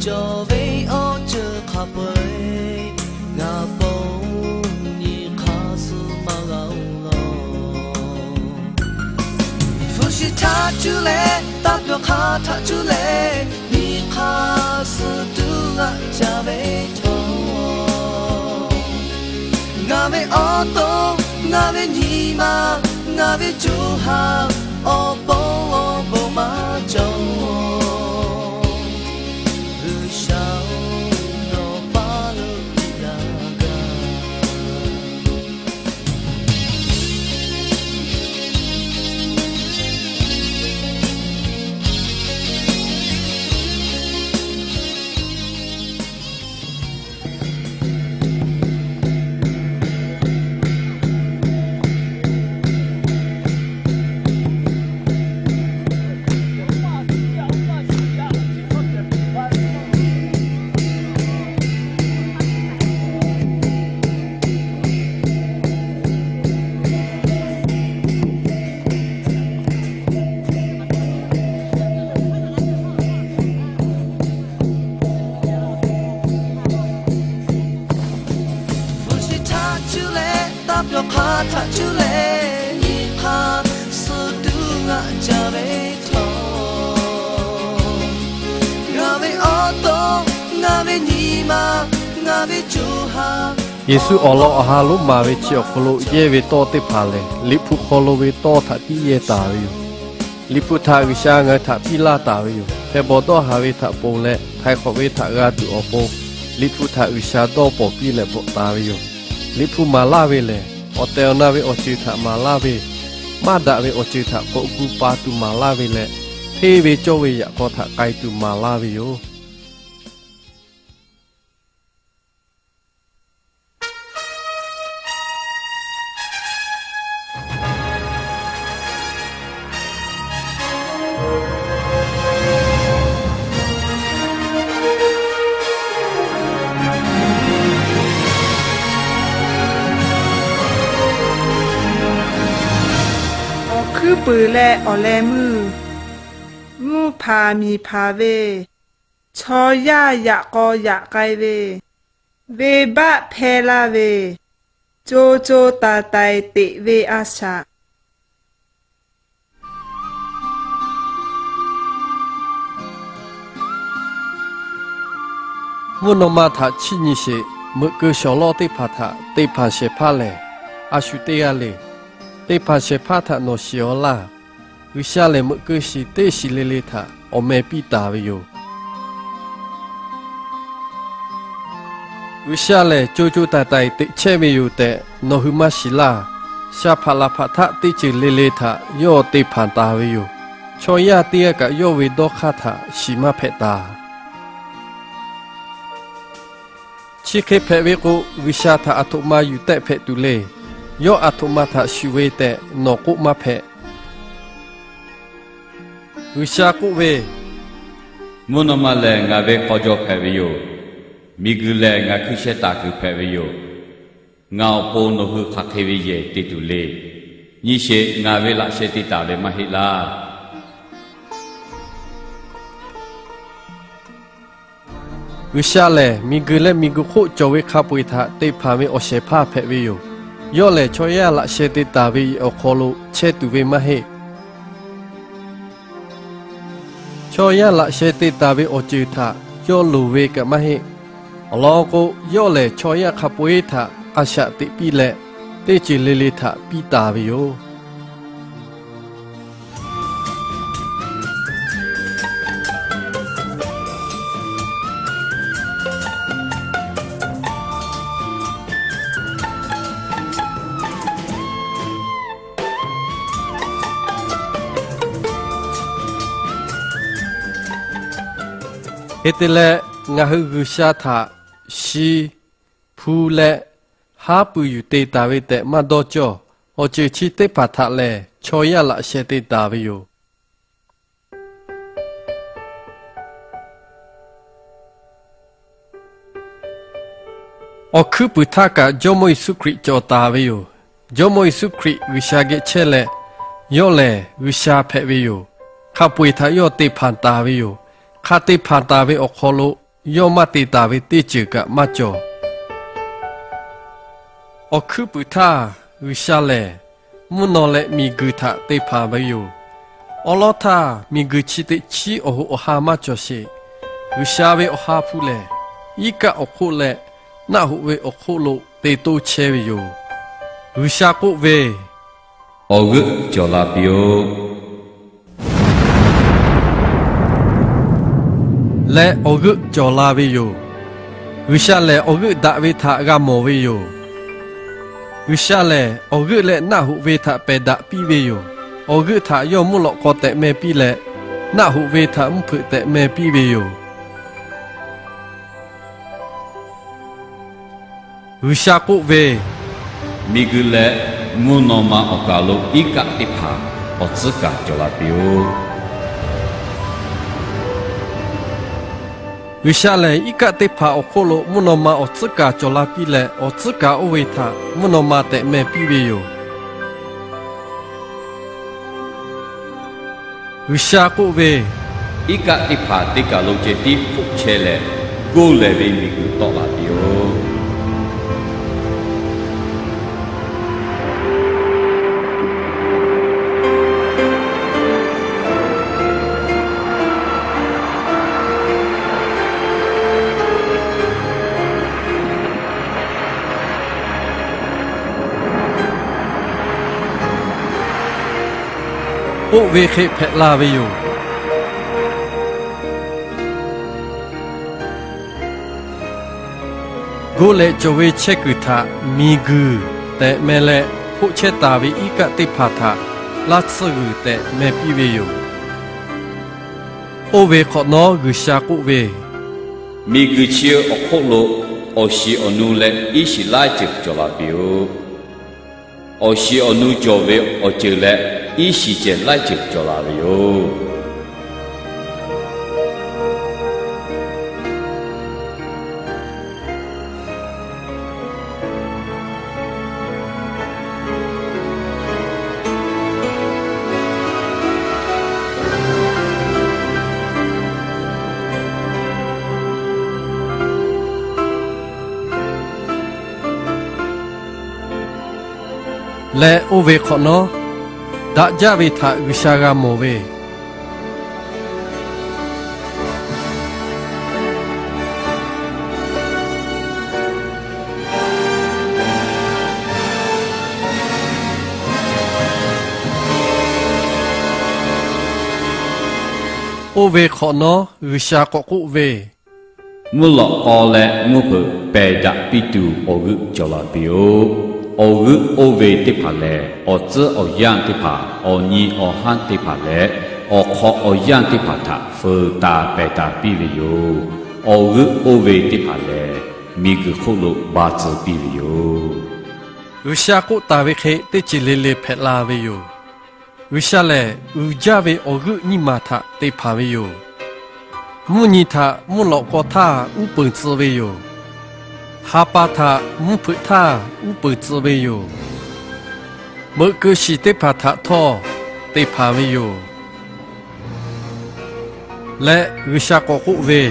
Cawˬ ve awˬ ceuˬ hk'a peu-eˬ ngaˬ ponˬ nyi hk'aˇ suh maˇ g'a-oˬ law. Hpu shi htaꞈ cuˇ leh, taˇ pyawˬ hk'aˇ htaꞈ cuˇ leh, nyi hk'aˇ suh tuˬ g'aꞈ ca ve htawˇ, ngaˬ ve awˬ to, ngaˬ ve nyi ma, ngaˬ ve co ha, awˬ pon awˬ bon maˇ cawˬ. G'uiˬsha-oˬ, nawˬ paˇ lo piˇ laˇ gaˇ. Hpu shi htaꞈ cuˇ leh, taˇ pyawˬ hk'aˇ htaꞈ cuˇ leh, nyi hk'aˇ suh tuˬ g'aꞈ ca ve htawˇ, ngaˬ ve awˬ to, ngaˬ ve nyi ma, ngaˬ ve co ha. Yeˍsuˆ awˬ lawn awˬ ha lonˉ maˍ ve chi awˬ hk'aw lo yehˇ ve tawˇ teˇ hpaˍ lehˬ, Liꞈ hpu hk'aw lo ve tawˇ htaꞈ tiˉ yehˇ taˍ ve yoˬ. Liꞈ hpu htaꞈ G'uiˬsha ngaˬ hui htaꞈ piˇ laˇ taˍ ve yoˬ. Hpehꞈ bawˬ dawˇ haˍ ve htaꞈ ponˬ leh, htaiˍ hk'awꞈ ve htaꞈ g'a tuˬ awˬ pon, Liꞈ hpu htaꞈ G'uiˬsha dawˇ pawˍ piˇ leh bvuhꞈ taˍ ve yoˬ. Liꞈ hpu maˍ laˇ ve lehˬ, awˬ tehˬ awˬ na ve awˬ ceuˬ htaꞈ maˍ laˇ ve, maˇ daꞈ ve awˬ ceuˬ htaꞈ k'awꞈ gu pa tuˬ maˍ laˇ ve leh, hteˇ ve cawˇ ve yaꞈ k'aw htaꞈ k'ai tuˬ maˍ laˇ ve yoˬ. Awˬ hkuiˉ puiˍ leh awˬ leh meuˇ, mvuhˇ hpanˍ miˬ hpanˍ ve, chaw yaˇ yaꞈ k'aw yaꞈ k'ai ve, venˇbaˆ hpehˇ laˇ ve, co co taiˍ taiˍ teꞈ ve a shaꞈ. Mvuhˇ naw ma htaꞈ chiˇ nyi sheˍ. Meuꞈ keu shawˍ lawˇ teˇ hpaˍ htaꞈ te hpanˍ shehˍ hpaˇ lehˬ, a shu teˇ g'aˇ le. Te hpanˍ shehˍ hpaˇ htaꞈ nawˬ shiˍ-aw laˇ. G'uiˬsha lehˬ, meuꞈ keu shiˍ teˇ shiˍ le le htaꞈ awˬ meh piˇ taˍ ve yoˬ. G'uiˬsha lehˬ, co co taiˍ taiˍ teꞈ chehˇ ve yoˬ tehꞈ nawˬ hui maˇ shiˍ laˇ. Sha hpaꞈ laˬ hpaꞈ htaˆ teˇ ceuˬ le le htaꞈ yawˇ te hpanˍ taˍ ve yoˬ. Chaw yaˇ teˇ g'aˇ kaꞈ yawˇ ve dawˇ hk'aˇ htaꞈ shiˍ maˇ hpehꞈ taˍ. Chi hk'e hpehꞈ ve k'o, G'uiˬsha htaꞈ aˬ htoꞈ ma yuˬ tehˆ hpehꞈ tuˬ le. Yawˇ aˬ htoꞈ ma htaꞈ shuˍ ve tehꞈ nawˬ k'oˆ maˇ hpehꞈ. G'uiˬsha k'oˆ ve, Mvuhˇ naw ma lehˬ ngaˬ ve k'aw jaw hpehꞈ ve yoˬ. Miˬguiˬ lehˬ ngaˬ hkui sheh taˍ kuiˬ hpehꞈ ve yoˬ. Ngaˬ awˬ pon nawˬ hui hk'aˬ hk'e ve yehˬ te tuˬ le. Nyi sheˍ, ngaˬ ve laꞈ sheh te taˍ ve maˇ heˆ laˇ. G'uiˬsha lehˬ, miˬguiˬ leh miˬguiˬ hk'oˆ cawˬ ve hk'a peu-eˬ htaꞈ te hpanˍ ve awˬ shehˍ hpaˇ hpehꞈ ve yoˬ. Yawˇ lehˬ, chaw yaˇ laꞈ sheh te taˍ ve awˬ hk'aw lo chehˇ tuˬ ve maˇ heˆ. Chaw yaˇ laꞈ sheh te taˍ ve awˬ ceuˬ htaꞈ yawˇ loˍ ve kaꞈ maˇ heˆ. Awˬ lawn k'o, yawˇ lehˬ chaw yaˇ hk'a peu-eˬ htaꞈ a shaꞈ teꞈ piˇ leh, teˇ ceuˬ le le htaꞈ piˇ taˍ ve yoˬ. Hk'e te leh, ngaˬ hui G'uiˬsha htaꞈ shi, hpu leh haˉ pui yuˬ te taˍ ve tehꞈ maˇ dawˇ cawˇ. Awˬ ceuˬ chi teˇ hpaˍ htaꞈ lehˬ, chaw yaˇ laꞈ sheh te taˍ ve yoˬ. Awˬ hkuiˉ puiˍ htaˇ kaꞈ Jawˇmawˇ Yeˍsuˆ Hkriꞈ cawˬ taˍ ve yoˬ. Jawˇmawˇ Yeˍsuˆ Hkriꞈ G'uiˬsha geh chehˇ leh, yawˇ lehˬ G'uiˬsha hpehꞈ ve yoˬ. Hk'a peu-eˬ htaꞈ yawˇ te hpanˍ taˍ ve yoˬ. Hk'a te hpanˍ taˍ ve awˬ hk'aw lo yawˇ maˇ te taˍ ve teˇ ceuˬ kaꞈ maˇ cawˬ. Awˬ hkuiˉ puiˍ htaˇ, G'uiˬsha lehˬ mvuhˇ naw leh miˬguiˬ htaꞈ te hpanˍ ve yoˬ. Awˉ lawˉ htaˇ, miˬguiˬ chi teꞈ chiˉ awˬ hoꞈ awˬ ha maˇ cawˬ sheˍ. G'uiˬsha ve awˬ ha hpu lehˬ, iˉ kaˆ awˬ hk'oˆ leh naˆ hoꞈ ve awˬ hk'oˆ lo te toˇ chehˇ ve yoˬ. G'uiˬsha k'oˆ ve, Awˬ g'euˆ cawˬ la piˇ-oˆ. Leh awˬ g'euˆ cawˬ la ve yoˬ. G'uiˬsha lehˬ awˬ g'euˆ daꞈ ve htaꞈ g'a mawˬ ve yoˬ. G'uiˬsha lehˬ, awˬ g'euˆ leh naˆ hoꞈ ve htaꞈ pehˬ daꞈ piˇ ve yoˬ. Awˬ g'euˆ htaꞈ yawˇ mvuhˇ lawꞈ k'aw tehꞈ meh piˇ leh, naˆ hoꞈ ve htaꞈ mvuhˇ hpeuꞈ tehꞈ meh piˇ ve yoˬ. G'uiˬsha k'oˆ ve, Miˬguiˬ leh mvuhˇ naw ma awˬ kaˬ lo iˉ kaˆ teˇ hpaˍ awˬ tcuhˉ kaˍ cawˬ la piˇ-oˆ. G'uiˬsha lehˬ, iˉ kaˆ teˇ hpaˍ awˬ hk'oˆ lo mvuhˇ naw ma awˬ tcuhˉ kaˍ cawˬ la piˇ leh, awˬ tcuhˉ kaˍ oˇ ve htaꞈ mvuhˇ naw ma tehꞈ meh piˇ ve yoˬ. G'uiˬsha k'oˆ ve, Iˉ kaˆ teˇ hpaˍ teˇ kaˬ lo ceh tiˉ hk'oˆ chehˇ leh, goˇ lehˬ ve miˬguiˬ tawˆ la piˇ-oˆ. Oˇ ve hk'e hpehꞈ la ve yoˬ. Goˇ leh cawˬ ve chehˇ kuiˬ htaꞈ miˬguiˬ tehꞈ meh leh, hk'oˆ chehˇ taˍ ve iˉ kaˆ teˇ hpaˍ htaꞈ laˇ tsuhˇ g'uiˬ tehꞈ meh piˇ ve yoˬ. Oˇ ve hk'awꞈ nawˉ G'uiˬsha k'oˆ ve, Miˬguiˬ chi awˬ hk'oˆ lo awˬ shiˍ awˬ nu leh iˉ shiˍ laiˉ ceuˬ cawˬ la piˇ-oˆ. Awˬ shiˍ awˬ nu cawˬ ve awˬ ceuˬ leh iˉ shiˍ cehˬ laiˉ ceuˬ cawˬ la ve yoˬ. Leh oˇ ve hk'awꞈ nawˉ, daꞈ jaˇ ve htaꞈ G'uiˬsha g'a mawˬ ve, oˇ ve hk'awꞈ nawˉ G'uiˬsha k'awꞈ k'oˆ ve, Mvuhˇ lawꞈ k'aw leh mvuhˇ hpeuꞈ pehˬ daꞈ piˇ tuˬ awˬ g'euˆ cawˬ la piˇ-oˆ. Awˬ g'euˆ oˇ ve teˇ hpaˍ lehˬ, awˬ tcuhˉ awˬ yanˇ teˇ hpaˍ, awˬ nyi awˬ haˉ teˇ hpaˍ leh, awˬ hk'aw awˬ yanˇ teˇ hpaˍ htaꞈ feu taˍ pehˬ taˍ piˇ ve yoˬ. Awˬ g'euˆ oˇ ve teˇ hpaˍ lehˬ, miˬguiˬ hk'oˆ lo ba tcuh piˇ ve yoˬ. G'uiˬsha k'oˆ taˍ ve hk'e teˇ ceuˬ le le hpehꞈ la ve yoˬ. G'uiˬsha lehˬ, uiˍ jaˇ ve awˬ g'euˆ nyiˇ maˬ htaꞈ te hpanˍ ve yoˬ. Mvuhˇ nyi htaꞈ mvuhˇ lawꞈ k'aw htaˇ uˉ peunˍ tcuh ve yoˬ. Ha pa htaꞈ mvuhˇ hpeuꞈ htaˇ uˉ peunˍ tcuh ve yoˬ. Meuꞈ keu shiˍ teˇ hpaˍ htaꞈ htawˇ te hpanˍ ve yoˬ. Leh G'uiˬsha k'awꞈ k'oˆ ve,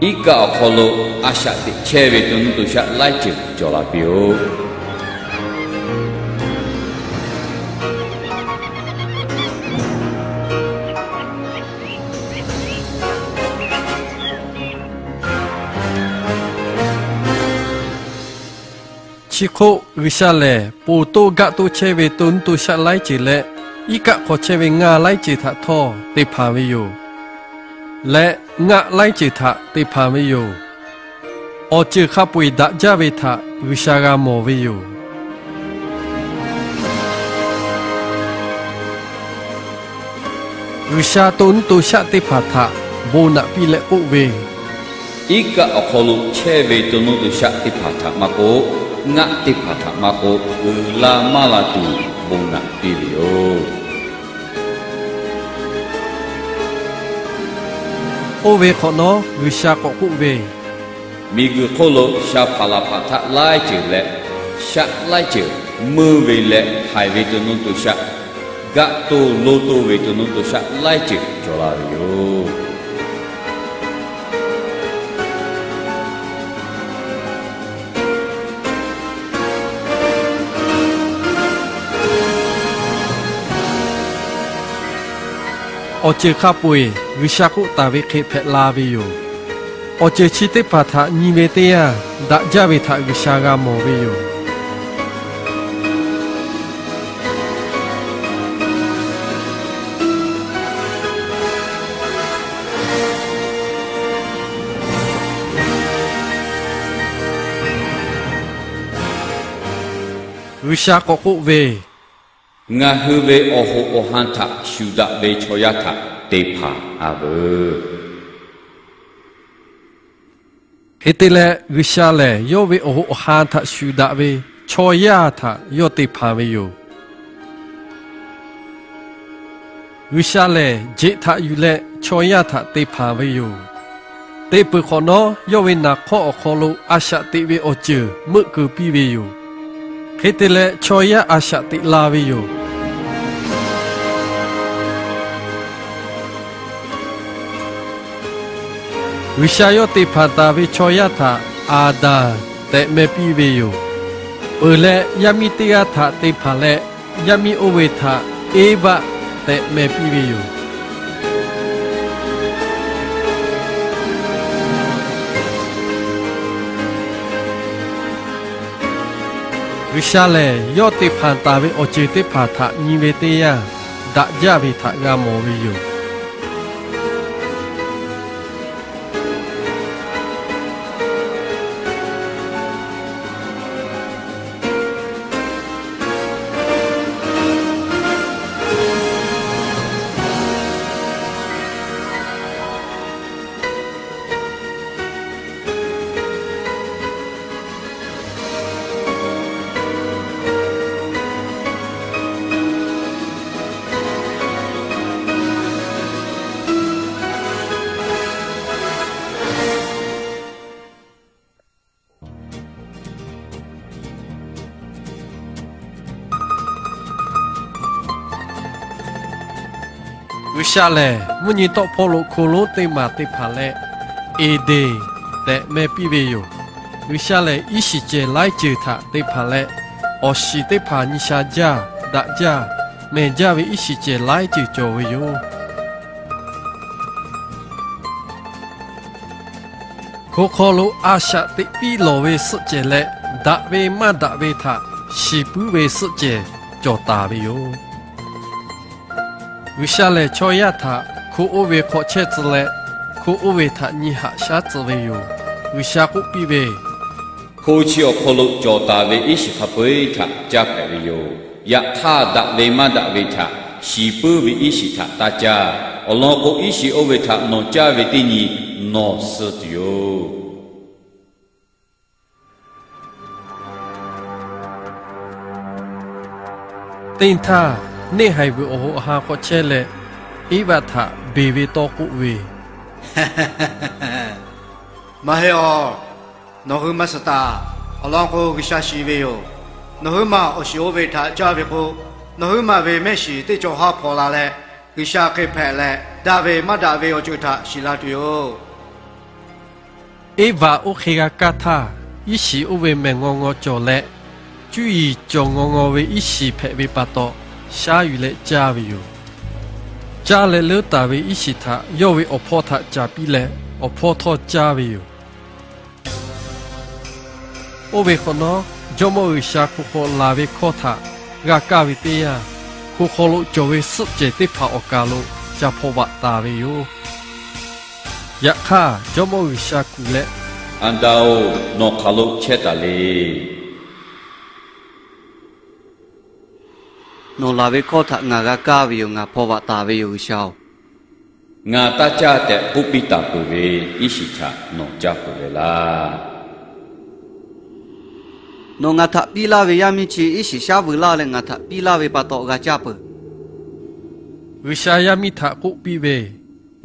Iˉ kaˆ awˬ hk'aw lo a shaꞈ teꞈ chehˇ ve to nuˇ to shaˆ laiˉ ceuˬ cawˬ la piˇ-oˆ. Chi hk'oˆ G'uiˬsha lehˬ, ponˬ toˇ gaˆ toˇ chehˇ ve to nuˇ to shaˆ laiˉ ceuˬ leh, iˉ kaˆ hk'aw chehˇ ve ngaˇ laiˉ ceuˬ htaꞈ htawˇ te hpanˍ ve yoˬ. Leh ngaˆ laiˉ ceuˬ htaꞈ te hpanˍ ve yoˬ. Awˬ ceuˬ hk'a peu-eˬ daꞈ jaˇ ve htaꞈ G'uiˬsha g'a mawˬ ve yoˬ. G'uiˬsha to nuˇ to shaˆ teˇ hpaˍ htaꞈ bon naꞈ piˇ leh k'oˆ ve, Iˉ kaˆ awˬ hk'aw lo chehˇ ve to nuˇ to shaˆ teˇ hpaˍ htaꞈ maˇ k'oˆ, ngaˆ teˇ hpaˍ htaꞈ maˇ k'oˆ, uiˍ la maˇ la tuˬ bon naꞈ piˇ ve yoˬ. Oˇ ve hk'awꞈ nawˉ G'uiˬsha k'awꞈ k'oˆ ve, Miˬguiˬ hk'oˆ lo sha hpaˍ laˬ hpaˍ htaˆ laiˉ ceuˬ leh, shaˆ laiˉ ceuˬ meuˇ ve leh haiˬ ve to nuˇ to shaˆ, gaˆ toˇ loˇ toˇ ve to nuˇ to shaˆ laiˉ ceuˬ cawˬ la ve yoˬ. Awˬ ceuˬ hk'a peu-eˬ G'uiˬsha k'oˆ taˍ ve hk'e hpehꞈ la ve yoˬ. Awˬ ceuˬ chi teˇ hpaˍ htaꞈ nyi ve teˇ yanˇ, daꞈ jaˇ ve htaꞈ G'uiˬsha g'a mawˬ ve yoˬ. G'uiˬsha k'awꞈ k'oˆ ve, Ngaˬ hui ve awˬ hoꞈ awˬ han htaꞈ shuˍ daꞈ ve chaw yaˇ htaꞈ te hpanˍ a veuˬ. Hk'e te leh, G'uiˬsha lehˬ yawˇ ve awˬ hoꞈ awˬ han htaꞈ shuˍ daꞈ ve chaw yaˇ htaꞈ yawˇ te hpanˍ ve yoˬ. G'uiˬsha lehˬ, jeꞈ htaꞈ yuˬ leh chaw yaˇ htaꞈ te hpanˍ ve yoˬ. Te peuˬ hk'awꞈ nawˉ, yawˇ ve naˍ hk'awˇ awˬ hk'aw lo a shaꞈ teꞈ ve awˬ ceuˬ meuˆ keu piˇ ve yoˬ. Hk'e te leh, chaw yaˇ a shaꞈ teꞈ la ve yoˬ. G'uiˬsha yawˇ te hpanˍ taˍ ve chaw yaˇ htaꞈ Aˍdanˍ tehꞈ meh piˇ ve yoˬ. Peuˬ leh, yaˇ miˇ teˇ g'aˇ htaꞈ te hpanˍ leh, yaˇ miˇ oˇ ve htaꞈ Eˇvaˆ tehꞈ meh piˇ ve yoˬ. G'uiˬsha lehˬ, yawˇ te hpanˍ taˍ ve awˬ ceuˬ teˇ hpaˍ htaꞈ nyi ve teˇ yanˇ, daꞈ jaˇ ve htaꞈ g'a mawˬ ve yoˬ. G'uiˬsha lehˬ, mvuhˇ nyi tawˆ hpawˇ lo hko lonˉ teˇ maˬ te hpanˍ leh, Eˍdenˍ tehꞈ meh piˇ ve yoˬ. G'uiˬsha lehˬ, iˉ shiˍ cehˬ laiˉ ceuˬ htaꞈ te hpanˍ leh, awˬ shiˍ teˇ hpaˍ nyi sha jaˇ, daꞈ jaˇ, mehˬ jaˇ ve iˉ shiˍ cehˬ laiˉ ceuˬ cawˬ ve yoˬ. Hko hk'aw lo a shaꞈ teꞈ piˇ lawˬ ve suhˆ cehˬ leh, daꞈ ve maˇ daꞈ ve htaꞈ shiˍ puiˉ ve suhˆ cehˬ cawˬ taˍ ve yoˬ. G'uiˬsha lehˬ, chaw yaˇ htaꞈ hko oˇ ve hk'aw chehˇ tcuh leh, hko oˇ ve htaꞈ nyi haꞈ shaˉ tcuh ve yoˬ. G'uiˬsha k'oˆ piˇ ve, Hko chi awˬ hk'aw lo cawˬ taˍ ve iˉ shiˍ hk'a peu-eˬ htaꞈ caˇ hpehꞈ ve yoˬ. Yaꞈ hk'aˇ, daꞈ ve maˇ daꞈ ve htaꞈ shiˍ puiˉ ve iˉ shiˍ htaꞈ taˇ caˇ. Awˬ lawn k'o, iˉ shiˍ oˇ ve htaꞈ nawˬ caˇ ve teˇ nyi nawˬ suh tuˬ yoˬ. Teˇ htaˇ, neˇ haiˬ vuiˬ awˬ hoꞈ ha hk'aw chehˇ leh, Eˇvaˆ htaꞈ beˬ ve tawˇ k'oˆ ve, Maˇ heˆ awˬ. Nawˬ hui maˇ suh taˍ. Awˬ lawn k'o, G'uiˬsha shiˍ ve yoˬ. Nawˬ hui maˬ awˬ shiˍ oˇ ve htaꞈ caˇ ve k'o, nawˬ hui maˬ ve mehˆ shiˍ teˇ cawˬ haˉ hpaw la leh, G'uiˬsha hk'e hpehꞈ leh, daꞈ ve maˇ daꞈ ve awˬ ceuˬ htaꞈ shiˍ la tuˬ yoˬ. Eˇvaꞈ oˇ hk'e g'a kaˇ htaˇ, iˉ shiˍ oˇ ve mehˬ ngaw ngaw cawˬ leh, cuˇ yiˍ cawˬ ngaw ngaw ve iˉ shiˍ hpehꞈ ve pa taw, shaˉ yuˬ leh caˇ ve yoˬ. Caˇ leh leuˉ taˍ ve iˉ shiˍ htaꞈ yawˇ ve awˬ hpawˇ htaꞈ caˍ piˇ leh, awˬ hpawˇ htawˇ caˇ ve yoˬ. Oˇ ve hk'awꞈ nawˉ, Jawˇmawˇ G'uiˬsha hko hk'aw laˬ ve hkawˇ htaꞈ g'a kaˇ ve teˇ yanˇ, hko hk'aw lo cawˬ ve suhˆ cehˬ teˇ hpaˍ awˬ kaˬ lo ca hpaw vaꞈ taˍ ve yoˬ. Yaꞈ hk'aˇ, Jawˇmawˇ G'uiˬsha kuˬ leh, Aˍdanˍ-oˬ, nawˬ hk'aˬ lo chehˇ taˍ le. Nawˬ laˬ ve hkawˇ htaꞈ ngaˬ g'a kaˇ ve yoˬ. Ngaˬ hpaw vaꞈ taˍ ve yoˬ, G'uiˬsha-oˬ. Ngaˬ taˇ caˇ tehꞈ k'oˆ piˇ taˍ peuˬ ve iˉ shiˍ htaꞈ nawˬ caˇ peuˬ ve laˇ. Nawˬ ngaˬ htaꞈ piˇ laˇ ve yaˇ miˇ chi iˉ shiˍ shaˉ veuꞈ laˇ leh ngaˬ htaꞈ piˇ laˇ ve pa taw g'a caˇ peuˬ. G'uiˬsha yaˇ miˇ htaꞈ k'oˆ piˇ ve,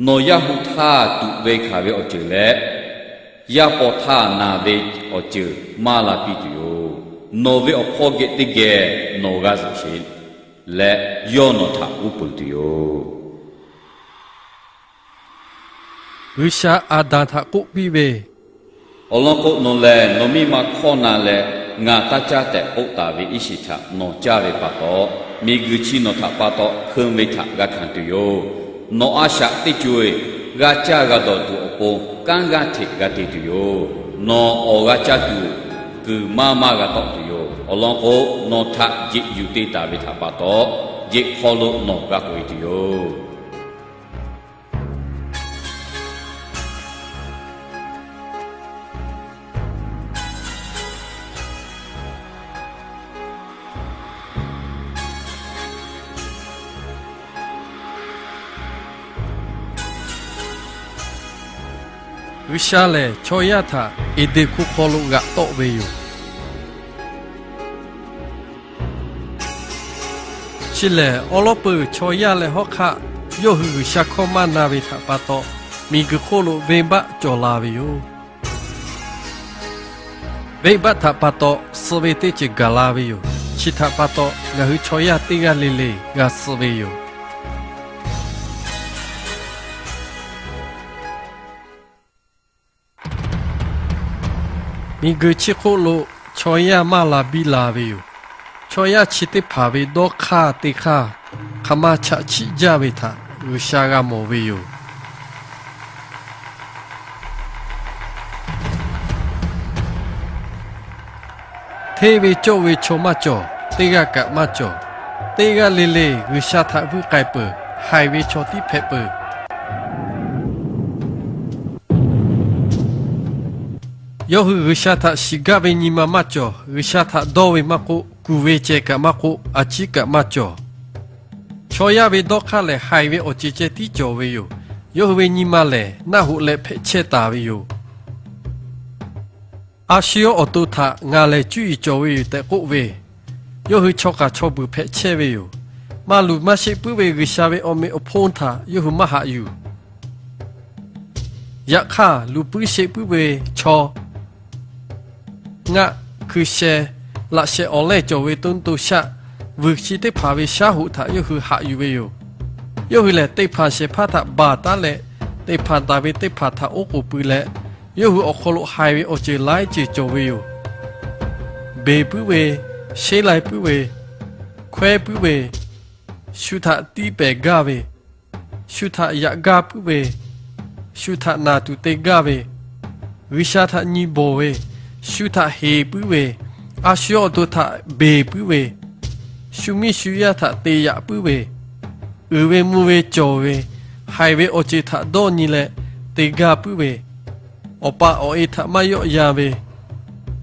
Nawˬ yaˇ hu htaˇ tuꞈ ve hkanˍ ve awˬ ceuˬ leh, yaˇ paw htaˇ naˬ ve awˬ ceuˬ maˇ la piˇ tuˬ yoˬ. Nawˬ ve awˬ hpawˇ geh teˇ geh nawˬ g'a zuhꞈ sheˍ leh, yawˇ nawˬ htaꞈ uˉ peunˍ tuˬ yoˬ. G'uiˬsha Aˍdanˍ htaꞈ k'oˆ piˇ ve, Awˬ lawn k'o, nawˬ lehˬ nawˬ miˇ ma hkawˇ na leh, ngaˬ taˇ caˇ tehꞈ k'oˆ taˍ ve iˉ shiˍ htaꞈ nawˬ caˇ ve pa taw, miˬguiˬ chi nawˬ htaꞈ pa taw hkeun ve htaꞈ g'a hkanˍ tuˬ yoˬ. Nawˬ a shaꞈ teˇ co-e g'a caˇ g'a dawˬ tuˬ awˬ pon kanˉ g'aˇ hteꞈ g'a te tuˬ yoˬ. Nawˬ awˬ g'a caˇ tuˬ kuiˬ maˇ maˇ g'a tawˆ tuˬ yoˬ. Awˬ lawn k'o, nawˬ htaꞈ jeꞈ yuˬ te taˍ ve htaꞈ pa taw, jeꞈ hk'aw lo nawˬ g'a k'oꞈ-e tuˬ yoˬ. G'uiˬsha lehˬ, chaw yaˇ htaꞈ Eˍdenˍ hkuˇ hk'aw lo g'aꞈ tawˆ ve yoˬ. Chi lehˬ, awˉ lawˉ peuˬ chaw yaˇ leh hawˉ hk'aˆ, yawˇ hui G'uiˬsha hkawˇ maˇ na ve htaꞈ pa taw, miˬguiˬ hk'oˆ lo venˇbaˆ cawˬ la ve yoˬ. Venˇbaˆ htaꞈ pa taw, suh ve teˇ ceuˬ gaˬ la ve yoˬ. Chi htaꞈ pa taw, ngaˬ hui chaw yaˇ teˇ g'aˇ le le g'a suh ve yoˬ. Miˬguiˬ chi hk'oˆ lo chaw yaˇ maˇ la biˇ la ve yoˬ. Chaw yaˇ chi teˇ hpaˍ ve dawˇ hk'aˇ teˇ hk'aˇ hk'aˬ ma chaꞈ chiˆ jaˇ ve htaꞈ G'uiˬsha g'a mawˬ ve yoˬ. Hteˇ ve cawˇ ve chaw maˇ cawˬ, teˇ g'aˇ kaꞈ maˇ cawˬ. Teˇ g'aˇ le le G'uiˬsha htaꞈ vuiˇ k'ai peuˬ, haiˬ ve chaw tiˉ hpehꞈ peuˬ. Yawˇ hui G'uiˬsha htaꞈ shiˍ gaˇ ve nyi ma maˇ cawˬ. G'uiˬsha htaꞈ dawˇ ve maˇ k'oˆ, kuˬ ve ceh kaꞈ maˇ k'oˆ, a ciˉ kaꞈ maˇ cawˬ. Chaw yaˇ ve dawˇ hk'aˇ lehˬ, haiˬ ve awˬ ceuˬ ceh tiˉ cawˬ ve yoˬ. Yawˇ hui ve nyi ma lehˬ, naˆ hoꞈ leh hpehꞈ chehˇ taˍ ve yoˬ. A shu yawˇ awˬ to htaꞈ ngaˬ lehˬ cuˇ yiˍ cawˬ ve yoˬ tehꞈ k'oˆ ve, yawˇ hui chaw k'aˬ chaw beuˬ hpehꞈ chehˇ ve yoˬ. Maˇ luˬ maˇ sheˆ puiˉ ve G'uiˬsha ve awˬ meꞈ awˬ hponˇ htaꞈ yawˇ hui maˇ haꞈ yuˬ. Yaꞈ hk'aˇ, luˬ puiˉ sheˆ puiˉ ve chaw, ngaˆ, hkui sheh, laꞈ sheh awˬ lehˇ cawˬ ve to to shaˆ, vuiˬ chi teˇ hpaˍ ve shaˉ hoꞈ htaꞈ yawˇ hui haꞈ yuˬ ve yoˬ. Yawˇ hui lehˬ, teˇ hpaˍ shehˍ hpaˇ htaꞈ baˬ taˉ leh, teˇ hpaˍ daꞈ ve teˇ hpaˍ htaꞈ oˉ k'oˍ pui leh, yawˇ hui awˬ hk'aw lo haiˬ ve awˬ ceuˬ laiˉ ceuˬ cawˬ ve yoˬ. Beˬ puiˉ ve, sheˉ lai puiˉ ve, hkawehˇ puiˉ ve, shu htaꞈ tiˇ pehˍ gaˇ ve, shu htaꞈ yaꞈ gaˇ puiˉ ve, shu htaꞈ naˬ tuˬ te gaˇ ve, G'uiˬsha htaꞈ nyi bawˬ ve, shu htaꞈ heˍ puiˉ ve, a shu yawˇ awˬ to htaꞈ beˬ puiˉ ve, shu miˇ shu yaˇ htaꞈ te yaꞈ puiˉ ve, uiˍ ve mvuh ve cawˬ ve, haiˬ ve awˬ ceuˬ htaꞈ dawˇ nyi leh te gaˇ puiˉ ve, awˬ pa awˬ e htaꞈ maˇ yawˆ yan ve,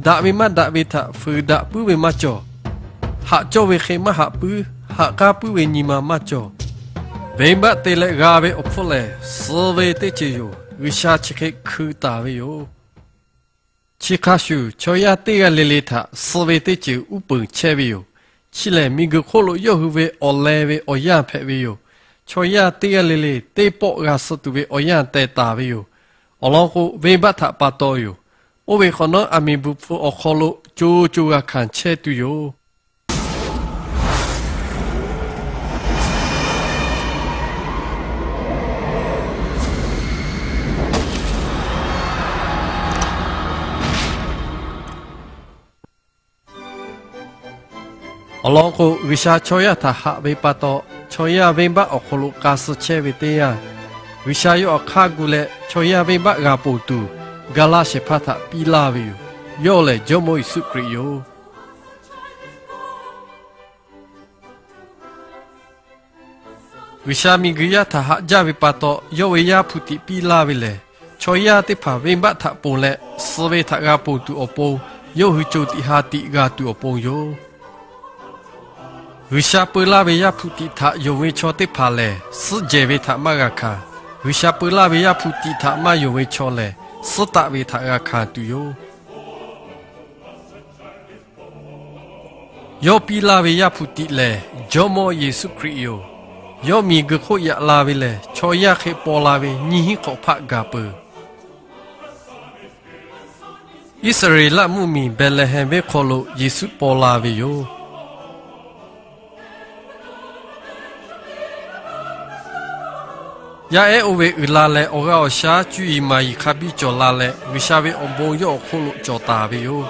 daꞈ ve maˇ daꞈ ve htaꞈ fuiˍ daꞈ puiˉ ve maˇ cawˬ. Haꞈ cawˇ ve hk'e maˇ haꞈ puiˉ, haꞈ k'aˉ puiˉ ve nyi ma maˇ cawˬ. Venˇbaˆ te leh g'a ve awˬ hpfuhˇ lehˬ, suh ve teˇ ceuˬ yoˬ. G'uiˬsha chi hk'e hkui taˍ ve yoˬ. Chi hk'a shuˍ, chaw yaˇ teˇ g'aˇ le le htaꞈ suh ve teˇ ceuˬ uˉ peunˍ chehˇ ve yoˬ. Chi lehˬ, miˬguiˬ hk'oˆ lo yawˇ hui ve awˬ leh ve awˬ yanˇ hpehꞈ ve yoˬ. Chaw yaˇ teˇ g'aˇ le le teˇ pawˆ g'a suh tuˬ ve awˬ yanˇ teh taˍ ve yoˬ. Awˬ lawn k'o, venˇbaˆ htaꞈ pa taw yoˬ. Oˇ ve hk'awꞈ nawˉ, aˬ miˍ bvuhꞈ hpfuh awˬ hk'aw lo co co g'a hkanˍ chehˇ tuˬ yoˬ. Awˬ lawn k'o, G'uiˬsha chaw yaˇ htaꞈ haꞈ ve pa taw, chaw yaˇ venˇbaˆ awˬ hk'aw lo k'a suh chehˇ ve teˇ yanˇ, G'uiˬsha yawˇ awˬ hk'aˇ gu leh chaw yaˇ venˇbaˆ g'a ponˬ tuˬ, ga laˇ shehˍ hpaˇ htaꞈ piˇ laˇ ve yoˬ. Yawˇ lehˬ Jawˇmawˇ Yeˍsuˆ Hkriꞈ yoˬ. G'uiˬsha miˬguiˬ yaˇ htaꞈ haꞈ jaˇ ve pa taw, yawˇ ve Yaˇ hpu tiꞈ piˇ laˇ ve lehˬ, chaw yaˇ teˇ hpaˍ venˇbaˆ htaꞈ ponˬ leh suh ve htaꞈ g'a ponˬ tuˬ awˬ pon, yawˇ hui co tiꞈ ha tiꞈ g'a tuˬ awˬ pon yoˬ. G'uiˬsha peu laˇ ve Yaˇ hpu tiꞈ htaꞈ yonˍ ve chaw teˇ hpaˍ lehˬ, suhˉ jehˬ ve htaꞈ maˇ g'a hkanˍ. G'uiˬsha peu laˇ ve Yaˇ hpu tiꞈ htaꞈ maˇ yonˍ ve chaw lehˬ, suhˉ taˆ ve htaꞈ g'a hkanˍ tuˬ yoˬ. Yawˇ piˇ laˇ ve Yaˇ hpu tiꞈ lehˬ, Jawˇmawˇ Yeˍsuˆ Hkriꞈ yoˬ. Yawˇ miˬguiˬ hk'oˆ yaꞈ la ve lehˬ, chaw yaˇ hk'e paw la ve nyiˇ hinˉ hk'awꞈ hpaˆ gaˬ peuˬ. Iˉsaˍreˍlaˆ mvuhˇmiˬ Behˍlehˍhehnˍ venˇ hk'aw lo Yeˍsuˆ paw la ve yoˬ. Yaˇ ehˉ oˇ ve uiˍ la leh, awˬ g'aˇ awˬ shaˉ cuˇ yiˍ maˍ yiˍ hk'a biˇ cawˬ la leh, G'uiˬsha ve awˬ bon yawˇ awˬ hk'oˆ lo cawˬ taˍ ve yoˬ.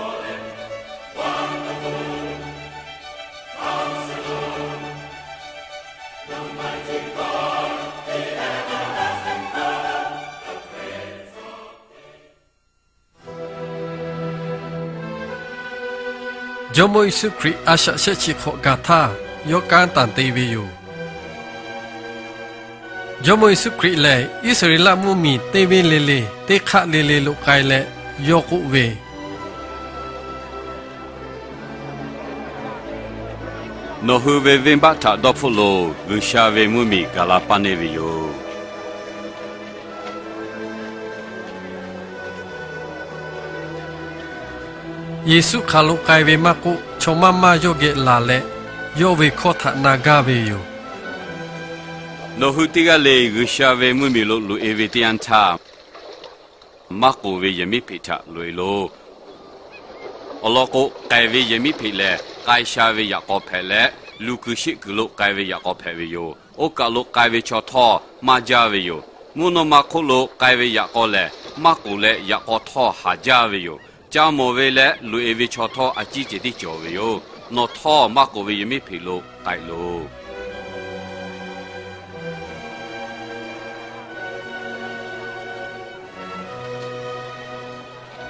Jawˇmawˇ Yeˍsuˆ Hkriꞈ a shaꞈ shehˆ chi hk'awꞈ gaˬ htaˇ, yawˇ kanˉ tanˬ te ve yoˬ. Jawˇmawˇ Yeˍsuˆ Hkriꞈ lehˬ, Iˉsaˍreˍlaˆ mvuhˇmiˬ teˇ venˇ le le teˇ hk'aˆ le le lo k'ai leh, yawˇ k'oˆ ve, Nawˬ hui ve venˇbaˆ htaꞈ dawˇ hpfuhˆ loˬ. G'uiˬsha ve mvuhˇmiˬ gaˬ la paˇ neˇ ve yoˬ. Yeˍsuˆ hk'aˬ lo k'ai ve maˇ k'oˆ, chaw maˇ maˇ yawˇ geh laˬ leh, yawˇ ve hkawˇ htaꞈ na gaˇ ve yoˬ. Nawˬ hui teˇ g'aˇ le G'uiˬsha ve mvuhˇmiˬ lo loꞈ-e ve teˇ yanˇ htaˇ, Maˇk'oˍ ve yehˬmiˉhpeꞈ htaꞈ loꞈ-e loˬ. Awˬ lawn k'o, k'ehˬ ve yehˬmiˉhpeꞈ lehˬ, k'ai sha ve yaꞈ k'aw hpehꞈ leh, luˬ kuiˬ sheˆ kuiˬ lo k'ai ve yaꞈ k'aw hpehꞈ ve yoˬ. Oˇ kaˬ lo k'ai ve chaw htawˇ maˇ jaˇ ve yoˬ. Mvuhˇ naw ma hk'oˆ lo k'ai ve yaꞈ k'aw lehˬ, maˇk'oˍ leh yaꞈ k'aw htawˇ haˍ jaˇ ve yoˬ. Ca mawˬ ve leh loꞈ-e ve chaw htawˇ a ciˉ cehˬ tiˉ cawˬ ve yoˬ. Nawˬ htawˇ maˇk'oˍ ve yehˬmiˉhpeꞈ lo k'ai loˬ.